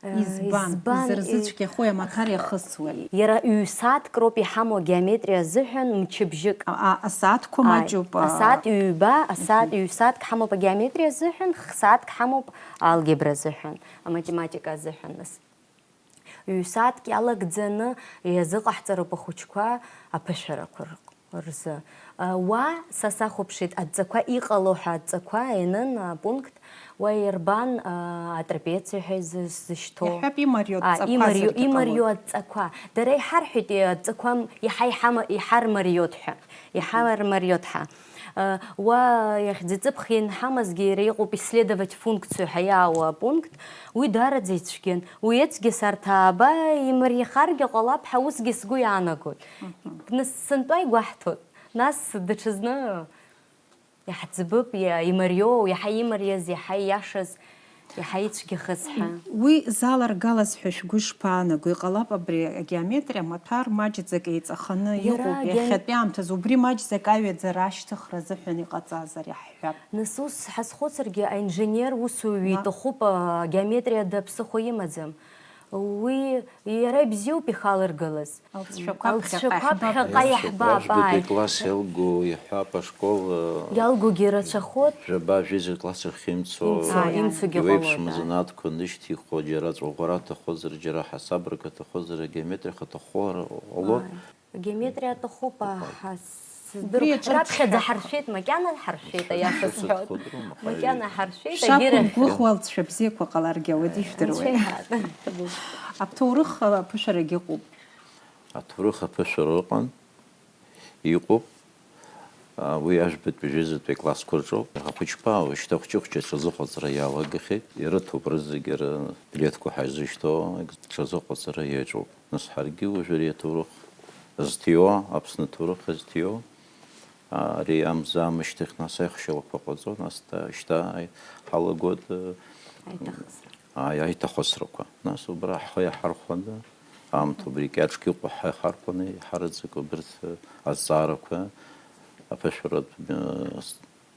Э, Избан? избан, Изырзыцәгьахои, э, амаҭәар иахысуеи? Иара ҩ-сааҭк роуп иҳамоу агеометриа азыҳәан, мчыбжьык. А, а, асааҭқәа Ааи, маҷуп, а, асааҭ ҩба, асааҭ Мгм. ҩ-сааҭк ҳамоуп агеометриа азыҳәан, х-сааҭк ҳамоуп алгебра азыҳәан, аматематика азыҳәан, нас. Ҩ-сааҭк иалагӡаны иазыҟаҳҵароуп ахәыҷқәа аԥышәарақәа рҟ-, рзы. Уа, са сахәаԥшит, адҵақәа иҟало ҳәа адҵақәа ианын апункт, уа ирбан, а, атрапециа ҳәа изы-, зышьҭоу. Иаҳҳәап, имарио А, адҵақәа имарио, зегьы имарио ҟалоит. Адҵақәа. Дара иҳарҳәеит, и-, адҵақәа м-, иаҳа иҳама-, иҳармариот ҳәа. Иҳармариот ҳәа. Э, уа иахьӡ-ҵыԥх ианҳамазгьы иара иҟоуп исследовать функцию ҳәа иаауа апункт, уи даараӡа ицәгьан. Уи ацгьыс арҭ ааба имариахаргьы ҟалап ҳәа усгьы сгәы иаанагоит. Мгм. Нас сынтәа игәаҳҭоит. Нас даҽазны иаҳӡбып, иа-, имариоу, иаҳа имариаз, иаҳа ииашаз. Иаҳа ицәгьахаз ҳәа. Уи заларгалаз ҳәа шәгәы ишԥаанаго? Иҟалап абри агеометриа амаҭәар маҷӡак еиҵаханы Иара иҟоуп агеом- иахьатәи аамҭазы, убри маҷӡак аҩаӡара ашьҭыхра азыҳәан иҟаҵазар иаҳҳәап. Нас ус ҳазхәыцыргьы, аинженер усуҩы Ма- иҭахуп, агеометриа ада ԥсыхәа имаӡам. Уи иара ибзиоуп ихалыргалаз. Алҵшәақәа ԥхьаҟа Алҵшәақәа иаҳбап. ԥхьаҟа иаҳбап, Жәабатәи ааи. Класс иалго иҳәап ашкол, э, Иалгогьы рацәахоит. Жәаба-жәеиза классқәа рхы имцо. Имцо, Ааи, ааи. Имцогьы Иуеиԥшым ҟалоит, ааи. азанааҭқәа нышьҭихуа, џьара аҵәаӷәара аҭахозар, џьара ҳасабрак аҭахозар, агеометриа аҭахозар ҟалоит. Ааи. Агеометриа аҭахуп, аҳа, Убри сыздырам. аҿы Раԥхьаӡа ҿырԥшуа. Ҳаршәеит, макьана ҳаршәеит, аиаша Ус сҳәоит. уцәхыдроума, Макьана ҳаи. Ҳаршәеит, агьырахь. Шәақәымгәыӷуа алҵшәа бзиақәа ҟаларгьы ауеит, ижәдыруеит. Анцәа иҳәа. Аҭоурых аԥышәарагьы ыҟоуп. Аҭоурых аԥышәара ыҟан, иҟоуп. А, уи ажәбатәи, жәеизатәи классқәа рҿоуп. Ахәыҷқәа уажәшьҭа хәҷы-хәҷы аҽазыҟаҵара иалагахьеит. Ирыҭоуп рызегьы рбилеҭқәа ҳаизышьҭоу, аҽазыҟаҵара иаҿуп. Нас ҳаргьы уажә ари аҭоурых зҭиуа, Аԥсны аҭоурых зҭиуа, а, ари амза амышьҭахь, нас аихшьалақәа ҟаҵо, нас та-, шьҭа аи-, ҳалагоит, э, Аиҭахысра. Ааи, аиҭахысрақәа. Нас убра ҳхы иаҳархәаны, аамҭа убри кьаҿк иҟоу ҳхы иаҳархәаны, иҳараӡак убырҭ, э, азҵаарақәа аԥышәаратә, э,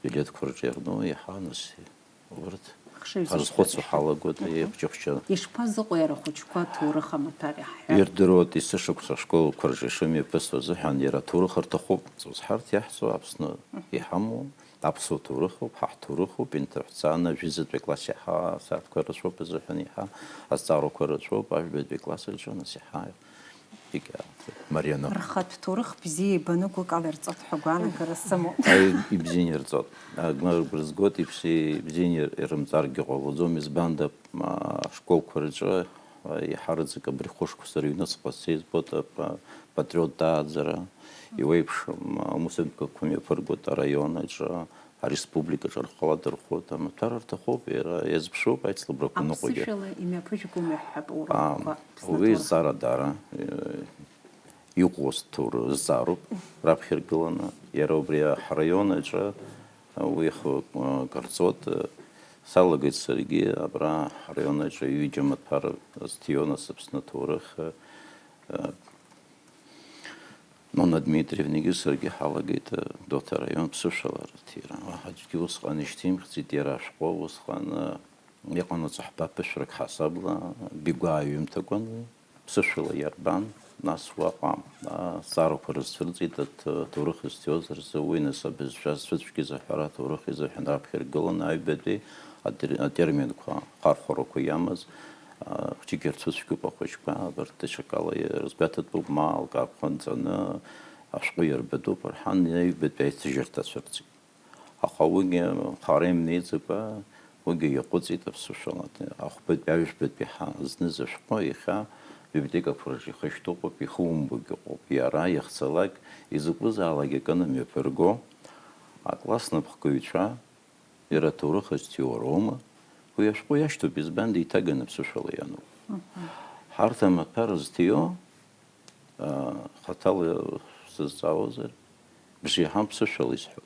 билеҭқәа рҿы иарну, иаҳа нас убырҭ Хшыҩзышьҭроуп. Ҳазхәыцуа ҳалагоит, еиқәҷыхәҷа. Ишԥазыҟоу иара ахәыҷқәа аҭоурых амаҭәар иаҳҳәап? Ирдыруеит, есышықәса ашколқәа рҿы ишымҩаԥысуа азыҳәан иара аҭоурых рҭахуп. Ус ҳарҭ иаҳҵо Аԥсны иҳамоу аԥсуа ҭоурыхуп, ҳа ҳҭоурыхуп, инҭаҳәцааны ажәызатәи акласс иаҳа асааҭқәа рацәоуп азыҳәан иаҳа азҵаарақәа рацәоуп, ажәбатәи акласс рҿы нас иаҳа егьа марианы. Рхатә ҭоурых бзиа еибаныгәыкала ирҵоит ҳәа агәаанагара сымоуп. Аи, ибзианы ирҵоит. Агәра згоит, иԥси-, ибзианы ирымҵаргьы ҟалаӡом, избанда, а, ашколқәа рҿы, а, иҳараӡак абри хәышықәса рыҩныҵҟа сцеит, збоит, а, па-, патриот дааӡара, иуеиԥшым, а, аусумҭақәа мҩаԥыргоит араион аҿы, ареспублика аҿы рхала дырхәоит, амаҭәар рҭахуп, иара иазԥшуп аицлабрақәа ныҟәагьы. Аԥсышәала имҩаԥыжәгома ҳәа Ам, урокқәа уи зҵаара даара, э, иӷәӷәоу сҭоуры-, зҵаароуп, раԥхьа иргыланы, иара убри ҳараион аҿы, э, уи хы-, э, карҵоит, э, салагеит саргьы, абра ҳараион аҿы ҩыџьа амаҭәар зҭиуан, нас Аԥсны аҭоурых, э, э, Нона Дмитриевнагьы саргьы ҳалагеит, э, Гәдоуҭа араион ԥсышәала рыҭира. Уаҳа аӡәгьы усҟан ишьҭимхӡеит, иара ашәҟәы усҟан, э, иҟанаҵ ҳәа ԥышәарак ҳасабла, Бигәаа иҩымҭақәан уи. Ԥсышәала иарбан, нас уаҟа, а, азҵаарақәа рызцәырҵит, аҭ-, аҭоурых зҭиуаз рзы, уи нас абызшәа зцәыцәгьаз аҳәара аҭоурых изыҳәан раԥхьа иргыланы аҩбатәи атер-, атерминқәа, ахархәарақәа иамаз, а, хәҷык ирцәыцәгьоуп ахәыҷқәа, абарҭ даҽакала ирызгәаҭатәуп, ма алкаақәа нҵаны ашәҟәы иарбатәуп рҳан, аҩбатәи аицыжьырҭа цәырҵит. Аха уигьы хара имнеиӡакәа, уигьы иаҟәыҵит аԥсышәала. Ахәбатәи, аҩжәбатәи ҳа-, зныз ашәҟәы иахьа абиблиотекақәа рҿы ихышьҭоуп, ихумбогьы ыҟоуп. Иара иахьцалак, изакәызаалак акы анымҩаԥырго, акласс напхгаҩцәа, иара аҭоурых азҭиуа роума, уи ашәҟәы иашьҭоуп, избан, деиҭаганы аԥсышәала ианоуп. Ҳарҭ амаҭәар зҭиуа, а, хаҭала сызҵаауазар, бжеиҳан ԥсышәала исҳәоит.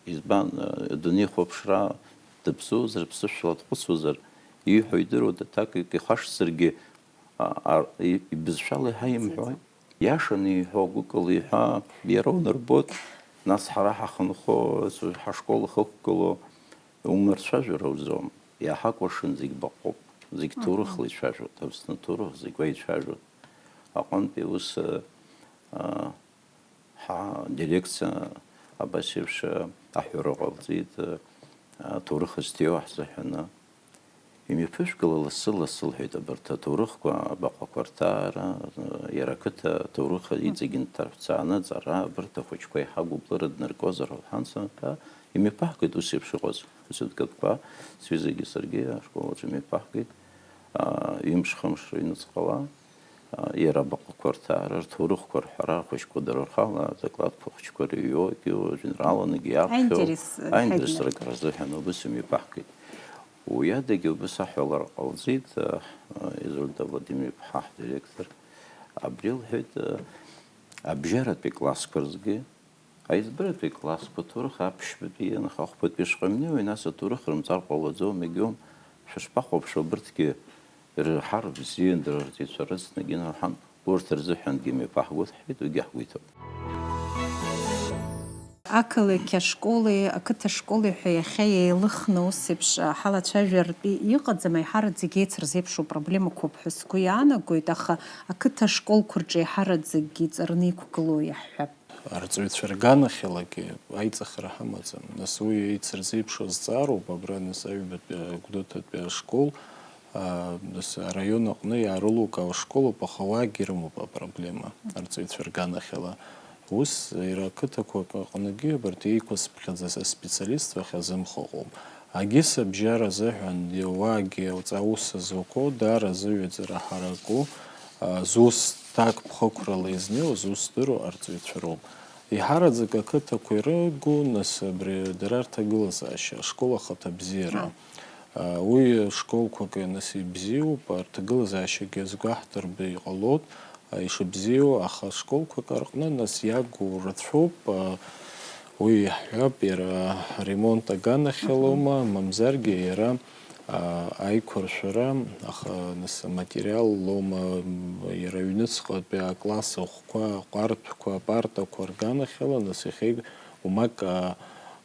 Избан, а, адунеи хәаԥшра дыԥсуазар, ԥсышәала дхәыцуазар, ииҳәо идыруада, аҭак ихашҭзаргьы, а, а, и-, ибызшәала иаҳа имҳәои? Иашаны иҳәо, гәыкала иҳәа, иара унарбоит, нас ҳара ҳахынҳәо, ҳашкол ахықәгылоу, умырцәажәар ауӡом, иаҳакәыршан зегь баҟоуп, зегь ҭоурыхла ицәажәоит, Аԥсны аҭоурых зегь уа ицәажәоит. Аҟынтәи ус, а, Ҳа, дирекциа абас еиԥш аҳәара ҟалҵеит, аҭоурых зҭиуа ҳзыҳәаны. Имҩаԥышәгыла лассы-лассы, лҳәеит, абарҭ аҭоурыхқәа, абаҟақәа рҭаара, иара ақыҭа аҭоурых иҵегь нҭарҳәцааны, аҵара, абарҭ ахәыҷқәа иҳагу блыра днаркозар ҳәа лҳәан, сынтәа имҩаԥаҳгеит ус еиԥш иҟаз. Ус еиԥш сҩызагьы саргьы ашкол аҿы имҩаԥаҳгеит, аа, ҩымш-хымш рыҩныҵҟала. Иара абаҟақәа рҭаара, рҭоурыхқәа рҳәара, ахәыҷқәа дара рхала адокладқәа хәыҷқәа рыҩуа, жәеинрааланагьы иаԥхьо, аинтерес, аинтерес рыгара азыҳәан убыс имҩаԥаҳгеит. Уи адагьы убыс аҳәалара ҟалҵеит, а, Изольда Владимир-иԥҳа ҳдиректор, абри лҳәеит, а, абжьаратәи классқәа рзгьы, аизбаратәи классқәа, аҭоурых аԥшьбатәи, анахь ахәбатәи шҟа имнеиуеи, нас аҭоурых рымҵар ҟалаӡом, егьаум, Шәышԥахәаԥшуа абырҭгьы, рҳар бзиан, дара рҵаҩцәа рыцны, егьынарҳәан, урҭ рзыҳәангьы мҩаԥаҳгоит ҳҳәеит, уигьы ҳгәы иҭоуп. Ақалақь ашколи ақыҭа школи ҳәа иахьа еилыхны ус еиԥш ҳалацәажәартә иҟаӡам, аиҳараӡак еицырзеиԥшу проблемақәоуп ҳәа сгәы иаанагоит, аха ақыҭа школқәа рҿы еиҳараӡакгьы иҵарны иқәгылоу иаҳҳәап. Арҵаҩцәа рганахьалагьы аиҵахара ҳамаӡам. Нас уи еицырзеиԥшу азҵаароуп, абра нас аҩбатәи, Гәдоуҭатәи ашкол, аа, нас араион аҟны иаарылукаау ашколуп, аха уаагьы ирымоуп апроблема арҵаҩцәа рганахьала. Ус, иара ақыҭақәа аҟныгьы абарҭ еиқәызԥхьаӡаз аспециалистцәа хьазымхаҟоуп. Агьыс абжьара азыҳәан, уаагьы аус зуқәоу, даара зыҩаӡара ҳараку, а, зус ҭакԥхықәрала изнеиуа, зус здыруа арҵаҩцәа роуп. Еиҳараӡак ақыҭақәа ирыгу, нас, абри дара рҭагылазаашьа, ашкол ахаҭабзиара. А, уи школқәак, нас, ибзиоуп, рҭагылазаашьагьы азгәаҳҭартә иҟалоит, а, ишыбзиоу, аха школқәак рҟны, нас, иагу рацәоуп, а, уи иаҳҳәап, иара аремонт аганахьалоума, мамзаргьы иара, а, аиқәыршәара, аха, нас, аматериаллоума, м, иара аҩныҵҟатәи акласс ахәқәа, аҟәардәқәа, апартақәа рганахьала, нас, иахьа умак, а,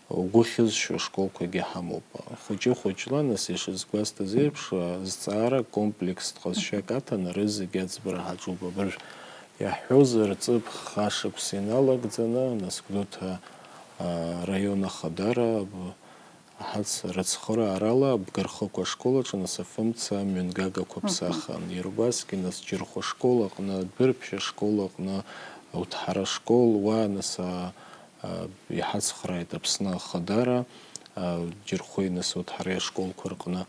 угәы ахьызшьо ашколқәагьы ҳамоуп. Хәыҷы-хәыҷла, нас, ишысгәасҭаз еиԥш, а, зҵаара комплекстә ҟазшьак аҭаны, рызегь аӡбара ҳаҿуп. Абыржә иаҳҳәозар, ҵыԥх ашықәс иналагӡаны, нас, Гәдоуҭа, а, раион ахадара, б-, ҳац-, рыцхыраарала Абгархықә ашкол аҿы, нас, афымца мҩангагақәа ԥсахын. Иара убасгьы, нас, Џьырхәа ашкол аҟны, Адәырԥшь ашкол аҟны, Уҭҳара ашкол, уа, нас, а, а, иҳацхрааит Аԥсны ахадара, а, Џьырхәеи, нас, Уҭҳареи ашколқәа рҟны.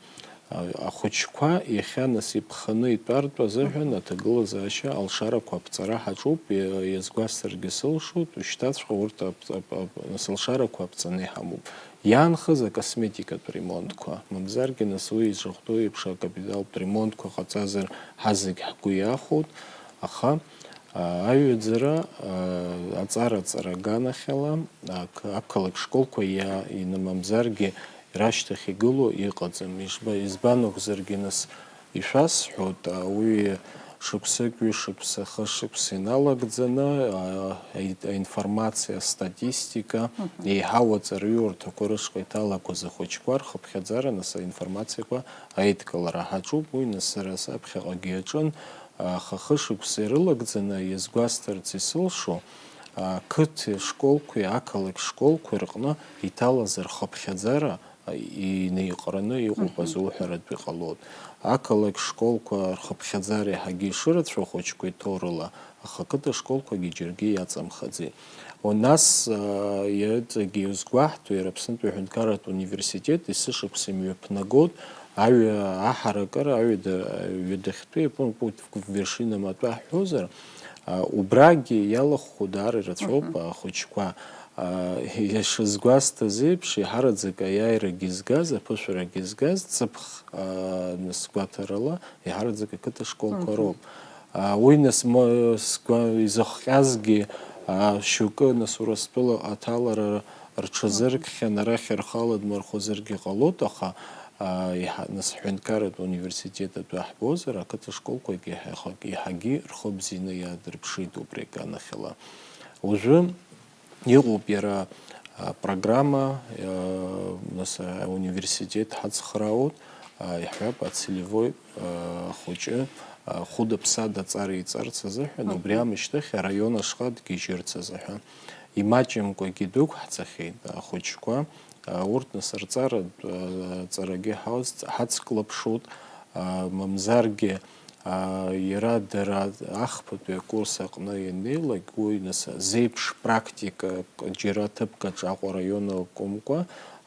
А, ахәыҷқәа иахьа, нас, иԥханы итәартә азыҳәан аҭагылазаашьа алшарақәа аԥҵара ҳаҿуп, иа-, иазгәасҭаргьы сылшоит, ушьҭаҵәҟьа урҭ ап-, ап-, ап-, нас, алшарақәа аԥҵаны иҳамоуп. Иаанхаз акосметикатә ремонтқәа, мамзаргьы, нас, уи изыхәҭоу еиԥш акапиталтә ремонтқәа ҟаҵазар ҳазегь ҳгәы иахәоит, аха, а, аҩаӡара, а, аҵара-ҵара аганахьала, ак-, ақалақь школқәа иа-, инымамзаргьы рашьҭахь игылоу иҟаӡам. Ишба-, избан акәзаргьы, нас, ишәасҳәоит, а, уи шықәсык, ҩышықәса, хышықәса иналагӡаны, а, аи-, аинформациа, астатистика, еиҳау аҵараиурҭақәа рышҟа иҭалагоз ахәыҷқәа рхыԥхьаӡара, нас, аинформациақәа аидкылара ҳаҿуп. Уи, нас, сара саԥхьаҟагьы иаҿын, аха хышықәса ирылагӡаны иазгәасҭарц исылшо, ақыҭа школқәеи ақалақь школқәеи рҟны иҭалаз рхыԥхьаӡара инеиҟараны иҟоуп азуҳәаратә иҟалоит. Ақалақь школқәа рхыԥхьаӡара еиҳагьы ишырацәоу ахәыҷқәа иҭоурыла, аха ақыҭа школқәагьы џьаргьы иаҵамхаӡеит. О, нас, а, иҵегьы иазгәаҳҭо, иара Аԥснытәи аҳәынҭқарратә университет есышықәса имҩаԥнагоит, аҩа аҳаракыра, аҩада-, ҩадахьтәи апункт Вершина матәы ҳҳәозар, а, убрагьы иалахәхо даара ирацәоуп, мгм, ахәыҷқәа. А, ишызгәасҭаз еиԥш, иаҳараӡак аиааирагьы згаз, аԥышәарагьы згаз, ҵыԥх, а, нас, гәаҭарала, иаҳараӡак ақыҭа школқәа, мгм, роуп. А, уи, нас, ма-, сгәа-, изыхҟьазгьы, а, шьоукы, нас, Урыстәыла аҭалара рҽазыркхьан, арахь рхы аладмырхәозаргьы ҟалоит, аха, а, иаҳа-, нас, ҳҳәынҭқарратә университет атәы ҳбозар, ақыҭа школқәагьы иаҳа-, иаҳагьы рхы бзианы иаадырԥшит убри аганахьала. Уажәы иҟоуп иара, а, программа, а, нас, а, университет ҳацхраауеит, а, иаҳҳәап, ацелевой, а, ахәыҷы, а, хәыда-ԥсада аҵара иҵарц азыҳәан, убри, мгм, аамышьҭахь араион ашҟа дгьежьырц азыҳәан. Имаҷымкәагьы дықәҳҵахьеит ахәыҷқәа, а, урҭ, нас, рҵара, а, ҵарагьы ҳауц-, ҳацклаԥшуеит, а, мамзаргьы, а, иара дара ахԥатәи акурс аҟны ианнеилак, уи, нас, зеиԥш практика џьара ҭыԥк аҿы Аҟәа араион акәымкәа,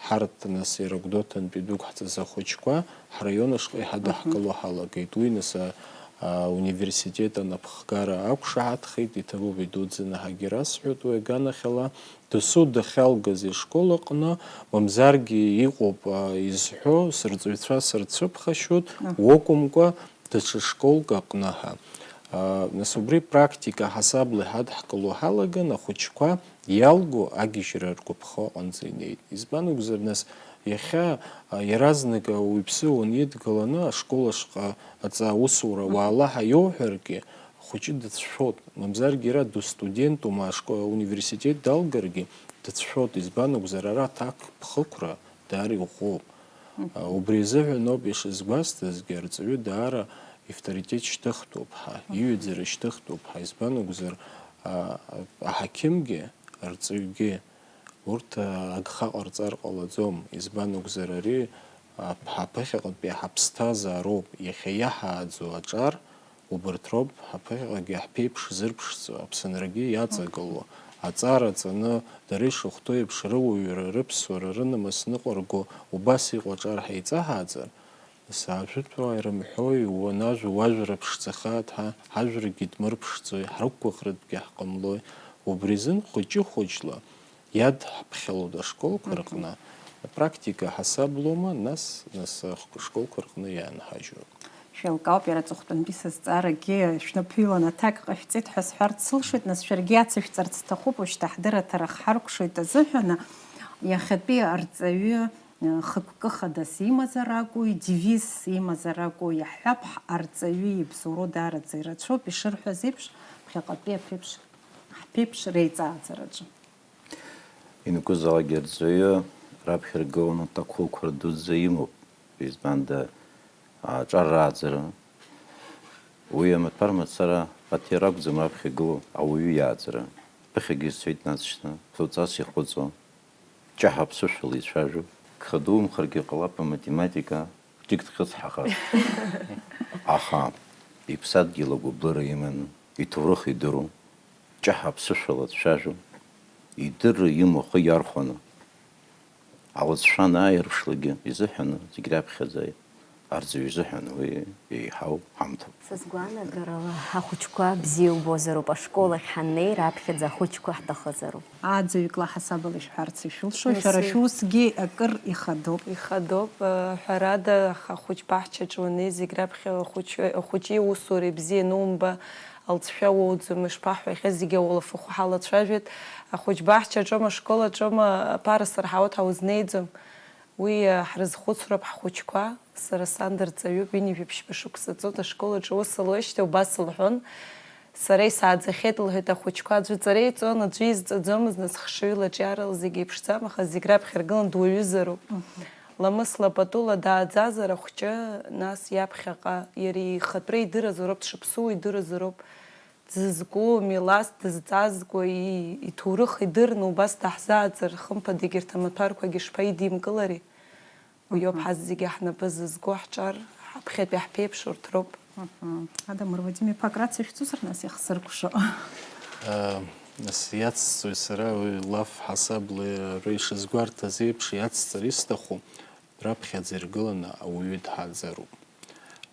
ҳарҭ, нас, иара Гәдоуҭантәи идәықәҳҵаз ахәыҷқәа ҳраион ашҟа иҳадаҳкыло, мгм, ҳалагеит. Уи, нас, а, а, университет анапхгара ақәшаҳаҭхеит, иҭабуп идуӡӡаны ҳагьрасҳәоит уи аганахьала. Досу дахьалгаз ишкол аҟны, мамзаргьы иҟоуп, а, изҳәо, сырҵаҩцәа сырцәыԥхашьоит, аҳ, уакәымкәа, даҽа школк аҟны ҳәа. Нас убри практика ҳасабла иҳадҳкыло ҳалаган, ахәыҷқәа иалго агьежьра ргәаԥхо аҟынӡа инеит. Избан акәзар, нас иахьа, а, иаразнак ауаҩԥсы уанидгыланы ашкол ашҟа аҵа аусура уаала ҳәа иоуҳәаргьы, ахәыҷы дыцәшәоит. Мамзаргьы иара дустудентума, ашко-, ауниверситет далгаргьы дыцәшәоит. Избан акәзар, ара аҭакԥхықәра даара иӷәӷәоуп. Мгм. А, убри азыҳәан ауп ишазгәасҭазгьы, арҵаҩы даара ивторитет шьҭыхтәуп ҳа, мгм, иҩаӡара шьҭыхтәуп ҳа. Избан акәзар, а, аҳақьымгьы, арҵаҩгьы, урҭ, а, агха ҟарҵар ҟалаӡом. Избан акәзар, ари, а, ҳаԥыхьаҟатәи ҳаԥсҭазаароуп, иахьа иаҳааӡо аҿар, убарҭ роуп ҳаԥыхьаҟагьы ҳԥеиԥш зырԥшӡо, аԥсынрагьы иаҵагылоу, аҵара ҵаны, дара ишахәҭоу еиԥш, рыуаҩра, рыԥсуара, рынамыс ныҟәарго, убас иҟоу аҿар ҳаиҵаҳааӡар, нас ажәытәуаа ирымҳәои, уанажәу уажәра ԥшӡахааит ҳәа, ҳажәрагьы дмырԥшӡои, ҳрықәгәыӷратәгьы ҳҟамлои, убри азын хәыҷы-хәыҷла, иадҳԥхьалоит ашколқәа, мгм, рҟны, апрактика ҳасаблома, нас, нас ашколқәа рҟны иаанҳажьуеит. Шәеилкаауп, иара аҵыхәтәантәи сызҵаарагьы шәнапы ҩыланы аҭак ҟашәҵеит ҳәа сҳәарц сылшоит, нас шәаргьы иацышәҵарц сҭахуп, уажәшьҭа ҳдырраҭара ҳҳаркәшоит азыҳәан, иахьатәи арҵаҩы, э, хықәкы хадас имазар акәу, идевиз имазар акәу, иаҳҳәап, ҳ-, арҵаҩы ибзоуроу даараӡа ирацәоуп, ишырҳәаз еиԥш, ԥхьаҟатәи аԥеиԥш, ҳԥеиԥш реиҵааӡараҿы. Ианакәызаалакгьы арҵаҩы раԥхьа иргыланы аҭакқәа рдуӡӡа имоуп, избанда, аҿар рааӡара. Уи амаҭәар мацара аҭира акәӡам раԥхьа игылоу ауаҩы иааӡара. Ԥыхьагьы сцоит насшьҭа, фуҵас ихәыҵо, ҷаҳа ԥсышәала ицәажәо. Гха думхаргьы ҟалап аматематика, ҷык дхьыҵҳахар. Аха иԥсадгьыл агәыблыра иманы, иҭоурых идыруа, ҷаҳа ԥсышәала дцәажәо, идырра имоу ахы иархәаны, алыҵшәа анааирԥшлакгьы изыҳәаны зегь раԥхьаӡа арҵаҩы изыҳәан уи еиҳау ҳамҭоуп. Сызгәаанагарала, ахәыҷқәа бзиа убозароуп, ашкол ахь ҳаннеи, раԥхьаӡа ахәыҷқәа ҳҭахызароуп. Ааӡаҩык ла ҳасабала ишәҳәарц ишәылшо, шәара шәусгьы акыр ихадоуп. Ихадоуп, э, ҳәарада, ахәыҷ баҳчаҿы уаннеи, зегь раԥхьа ахәыҷ-, ахәыҷы иусура ибзиа анумба, алҵшәа уоуӡом, ишԥаҳҳәахьеи, зегьы ауалафахәы ҳалацәажәеит. Ахәыҷ баҳчаҿома, ашкол аҿома, аԥара сырҳауеит ҳәа узнеиӡом. Уи, э, ҳрызхәыцроуп ҳхәыҷқәа. Сара сан дырҵаҩуп, ҩынҩажәи ԥшьба шықәса ҵуеит ашкол аҿы аус луеижьҭеи убас лҳәон. Сара исааӡахьеит, лҳәеит, ахәыҷқәа аӡәы ҵара иҵон, аӡәы изҵаӡомызт, нас хшыҩла аҿиарала зегь еиԥшӡам, аха зегь раԥхьа иргылан дуаҩызароуп. Мгм. Ламысла патула дааӡазар ахәҷы, нас иаԥхьаҟа иара ихатәра идыразароуп, дшыԥсуа идыразароуп, дзызку милаҭ дызҵазкуа, и-, иҭоурых идырны убас даҳзааӡар, хымԥада егьырҭ амаҭәарқәагьы шԥаидимкылари? Уиоуп, мгм, ҳазегьы зегьы ҳнапы зызку ҳҿар, ҳаԥхьатәи ҳԥеиԥш урҭ роуп. Мгм. Адамыр Вадим-иԥа, акрацәа шәҵозар, нас, иахсыркәшо? Э, нас иацсҵоит сара, уи лаф ҳасабла иара ишазгәарҭаз еиԥш иацҵар исҭаху, раԥхьаӡа иргыланы ауаҩы дҳаӡароуп.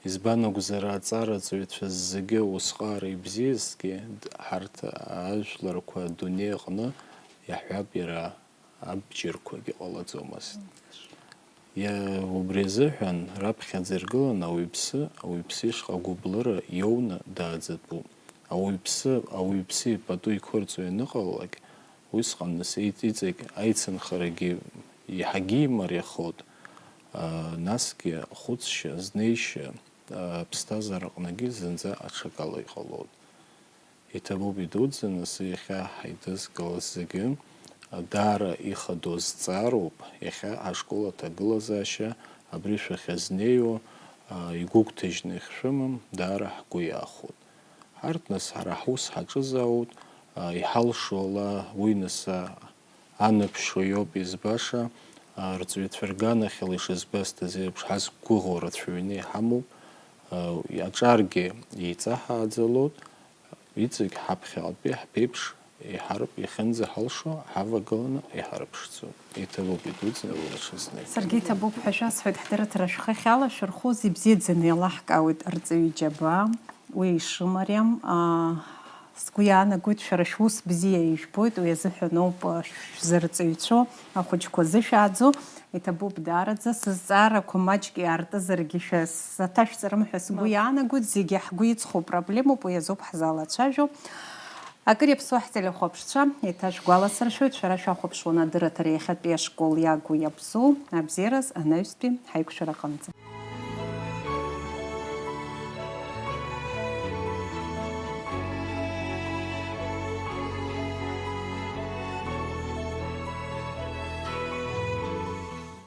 Избан акәзар, аҵараҵаҩцәа зегьы усҟара ибзиазҭгьы, д-, ҳарҭ ажәларқәа адунеи аҟны иаҳҳәап, иара абџьарқәагьы ҟалаӡомызт. Иа-, убри азыҳәан раԥхьаӡа иргыланы ауаҩԥсы, ауаҩԥсы ишҟа гәыблыра иоуны дааӡатәуп. Ауаҩԥсы, ауаҩԥсы ипату иқәырҵо ианыҟалалак, усҟан нас иҵ-, иҵегь аицынхарагьы еиҳагьы имариахоит, а, насгьы ахәыцшьа, знеишьа, а, аԥсҭазаараҟнагьы зынӡа аҽакала иҟалоит. Иҭабуп идуӡӡаны, сара иахьа ҳаидызкылаз зегьы, даара ихадоу зҵаароуп, иахьа ашкол аҭагылазаашьа абри шәахьазнеиуа, а, игәыгәҭажьны иахьшәымам, даара ҳгәы иахәоит. Ҳарҭ нас ҳара ҳус ҳаҿызаауеит, а, иҳалшо ала уи нас, а, аныԥшуа иоуп избаша, а, рҵаҩцәа рганахьала ишазгәасҭаз еиԥш, ҳазқәгәыӷуа рацәаҩны иҳамоуп, а, аҿаргьы еиҵаҳааӡалоит, Иҵегь ҳаԥхьаҟатәи ҳԥеиԥш иҳарп, иахьынӡаҳалшо ҳавагыланы иҳарԥшӡом. Иҭабуп идуӡӡаны уи аҽазнык. Саргьы иҭабуп ҳәа шәасҳәоит, ҳдырраҭара шәхы ахьалашәырхәоз ибзиаӡаны еилаҳкаауеит арҵаҩы џьабаа, уи ишымариам, аа, Сгәы иаанагоит, шәара шәус бзиа ижәбоит, уи азыҳәаноуп шәзырҵаҩцәоу ахәыҷқәа зышәааӡо. Иҭабуп даараӡа, сызҵаарақәа маҷк иаартызаргьы шәа саҭашәҵарым ҳәа сгәы иаанагоит, зегьы ҳгәы иҵхо проблемоуп, уи азоуп ҳзалацәажәо. Акыр иаԥсоу ҳтелехәаԥшцәа, еиҭашәгәаласыршәоит, шәара шәахәаԥшуан адырраҭара иахьатәи ашкол иагу иабзоу, абзиараз, анаҩстәи ҳаиқәшәара аҟынӡа.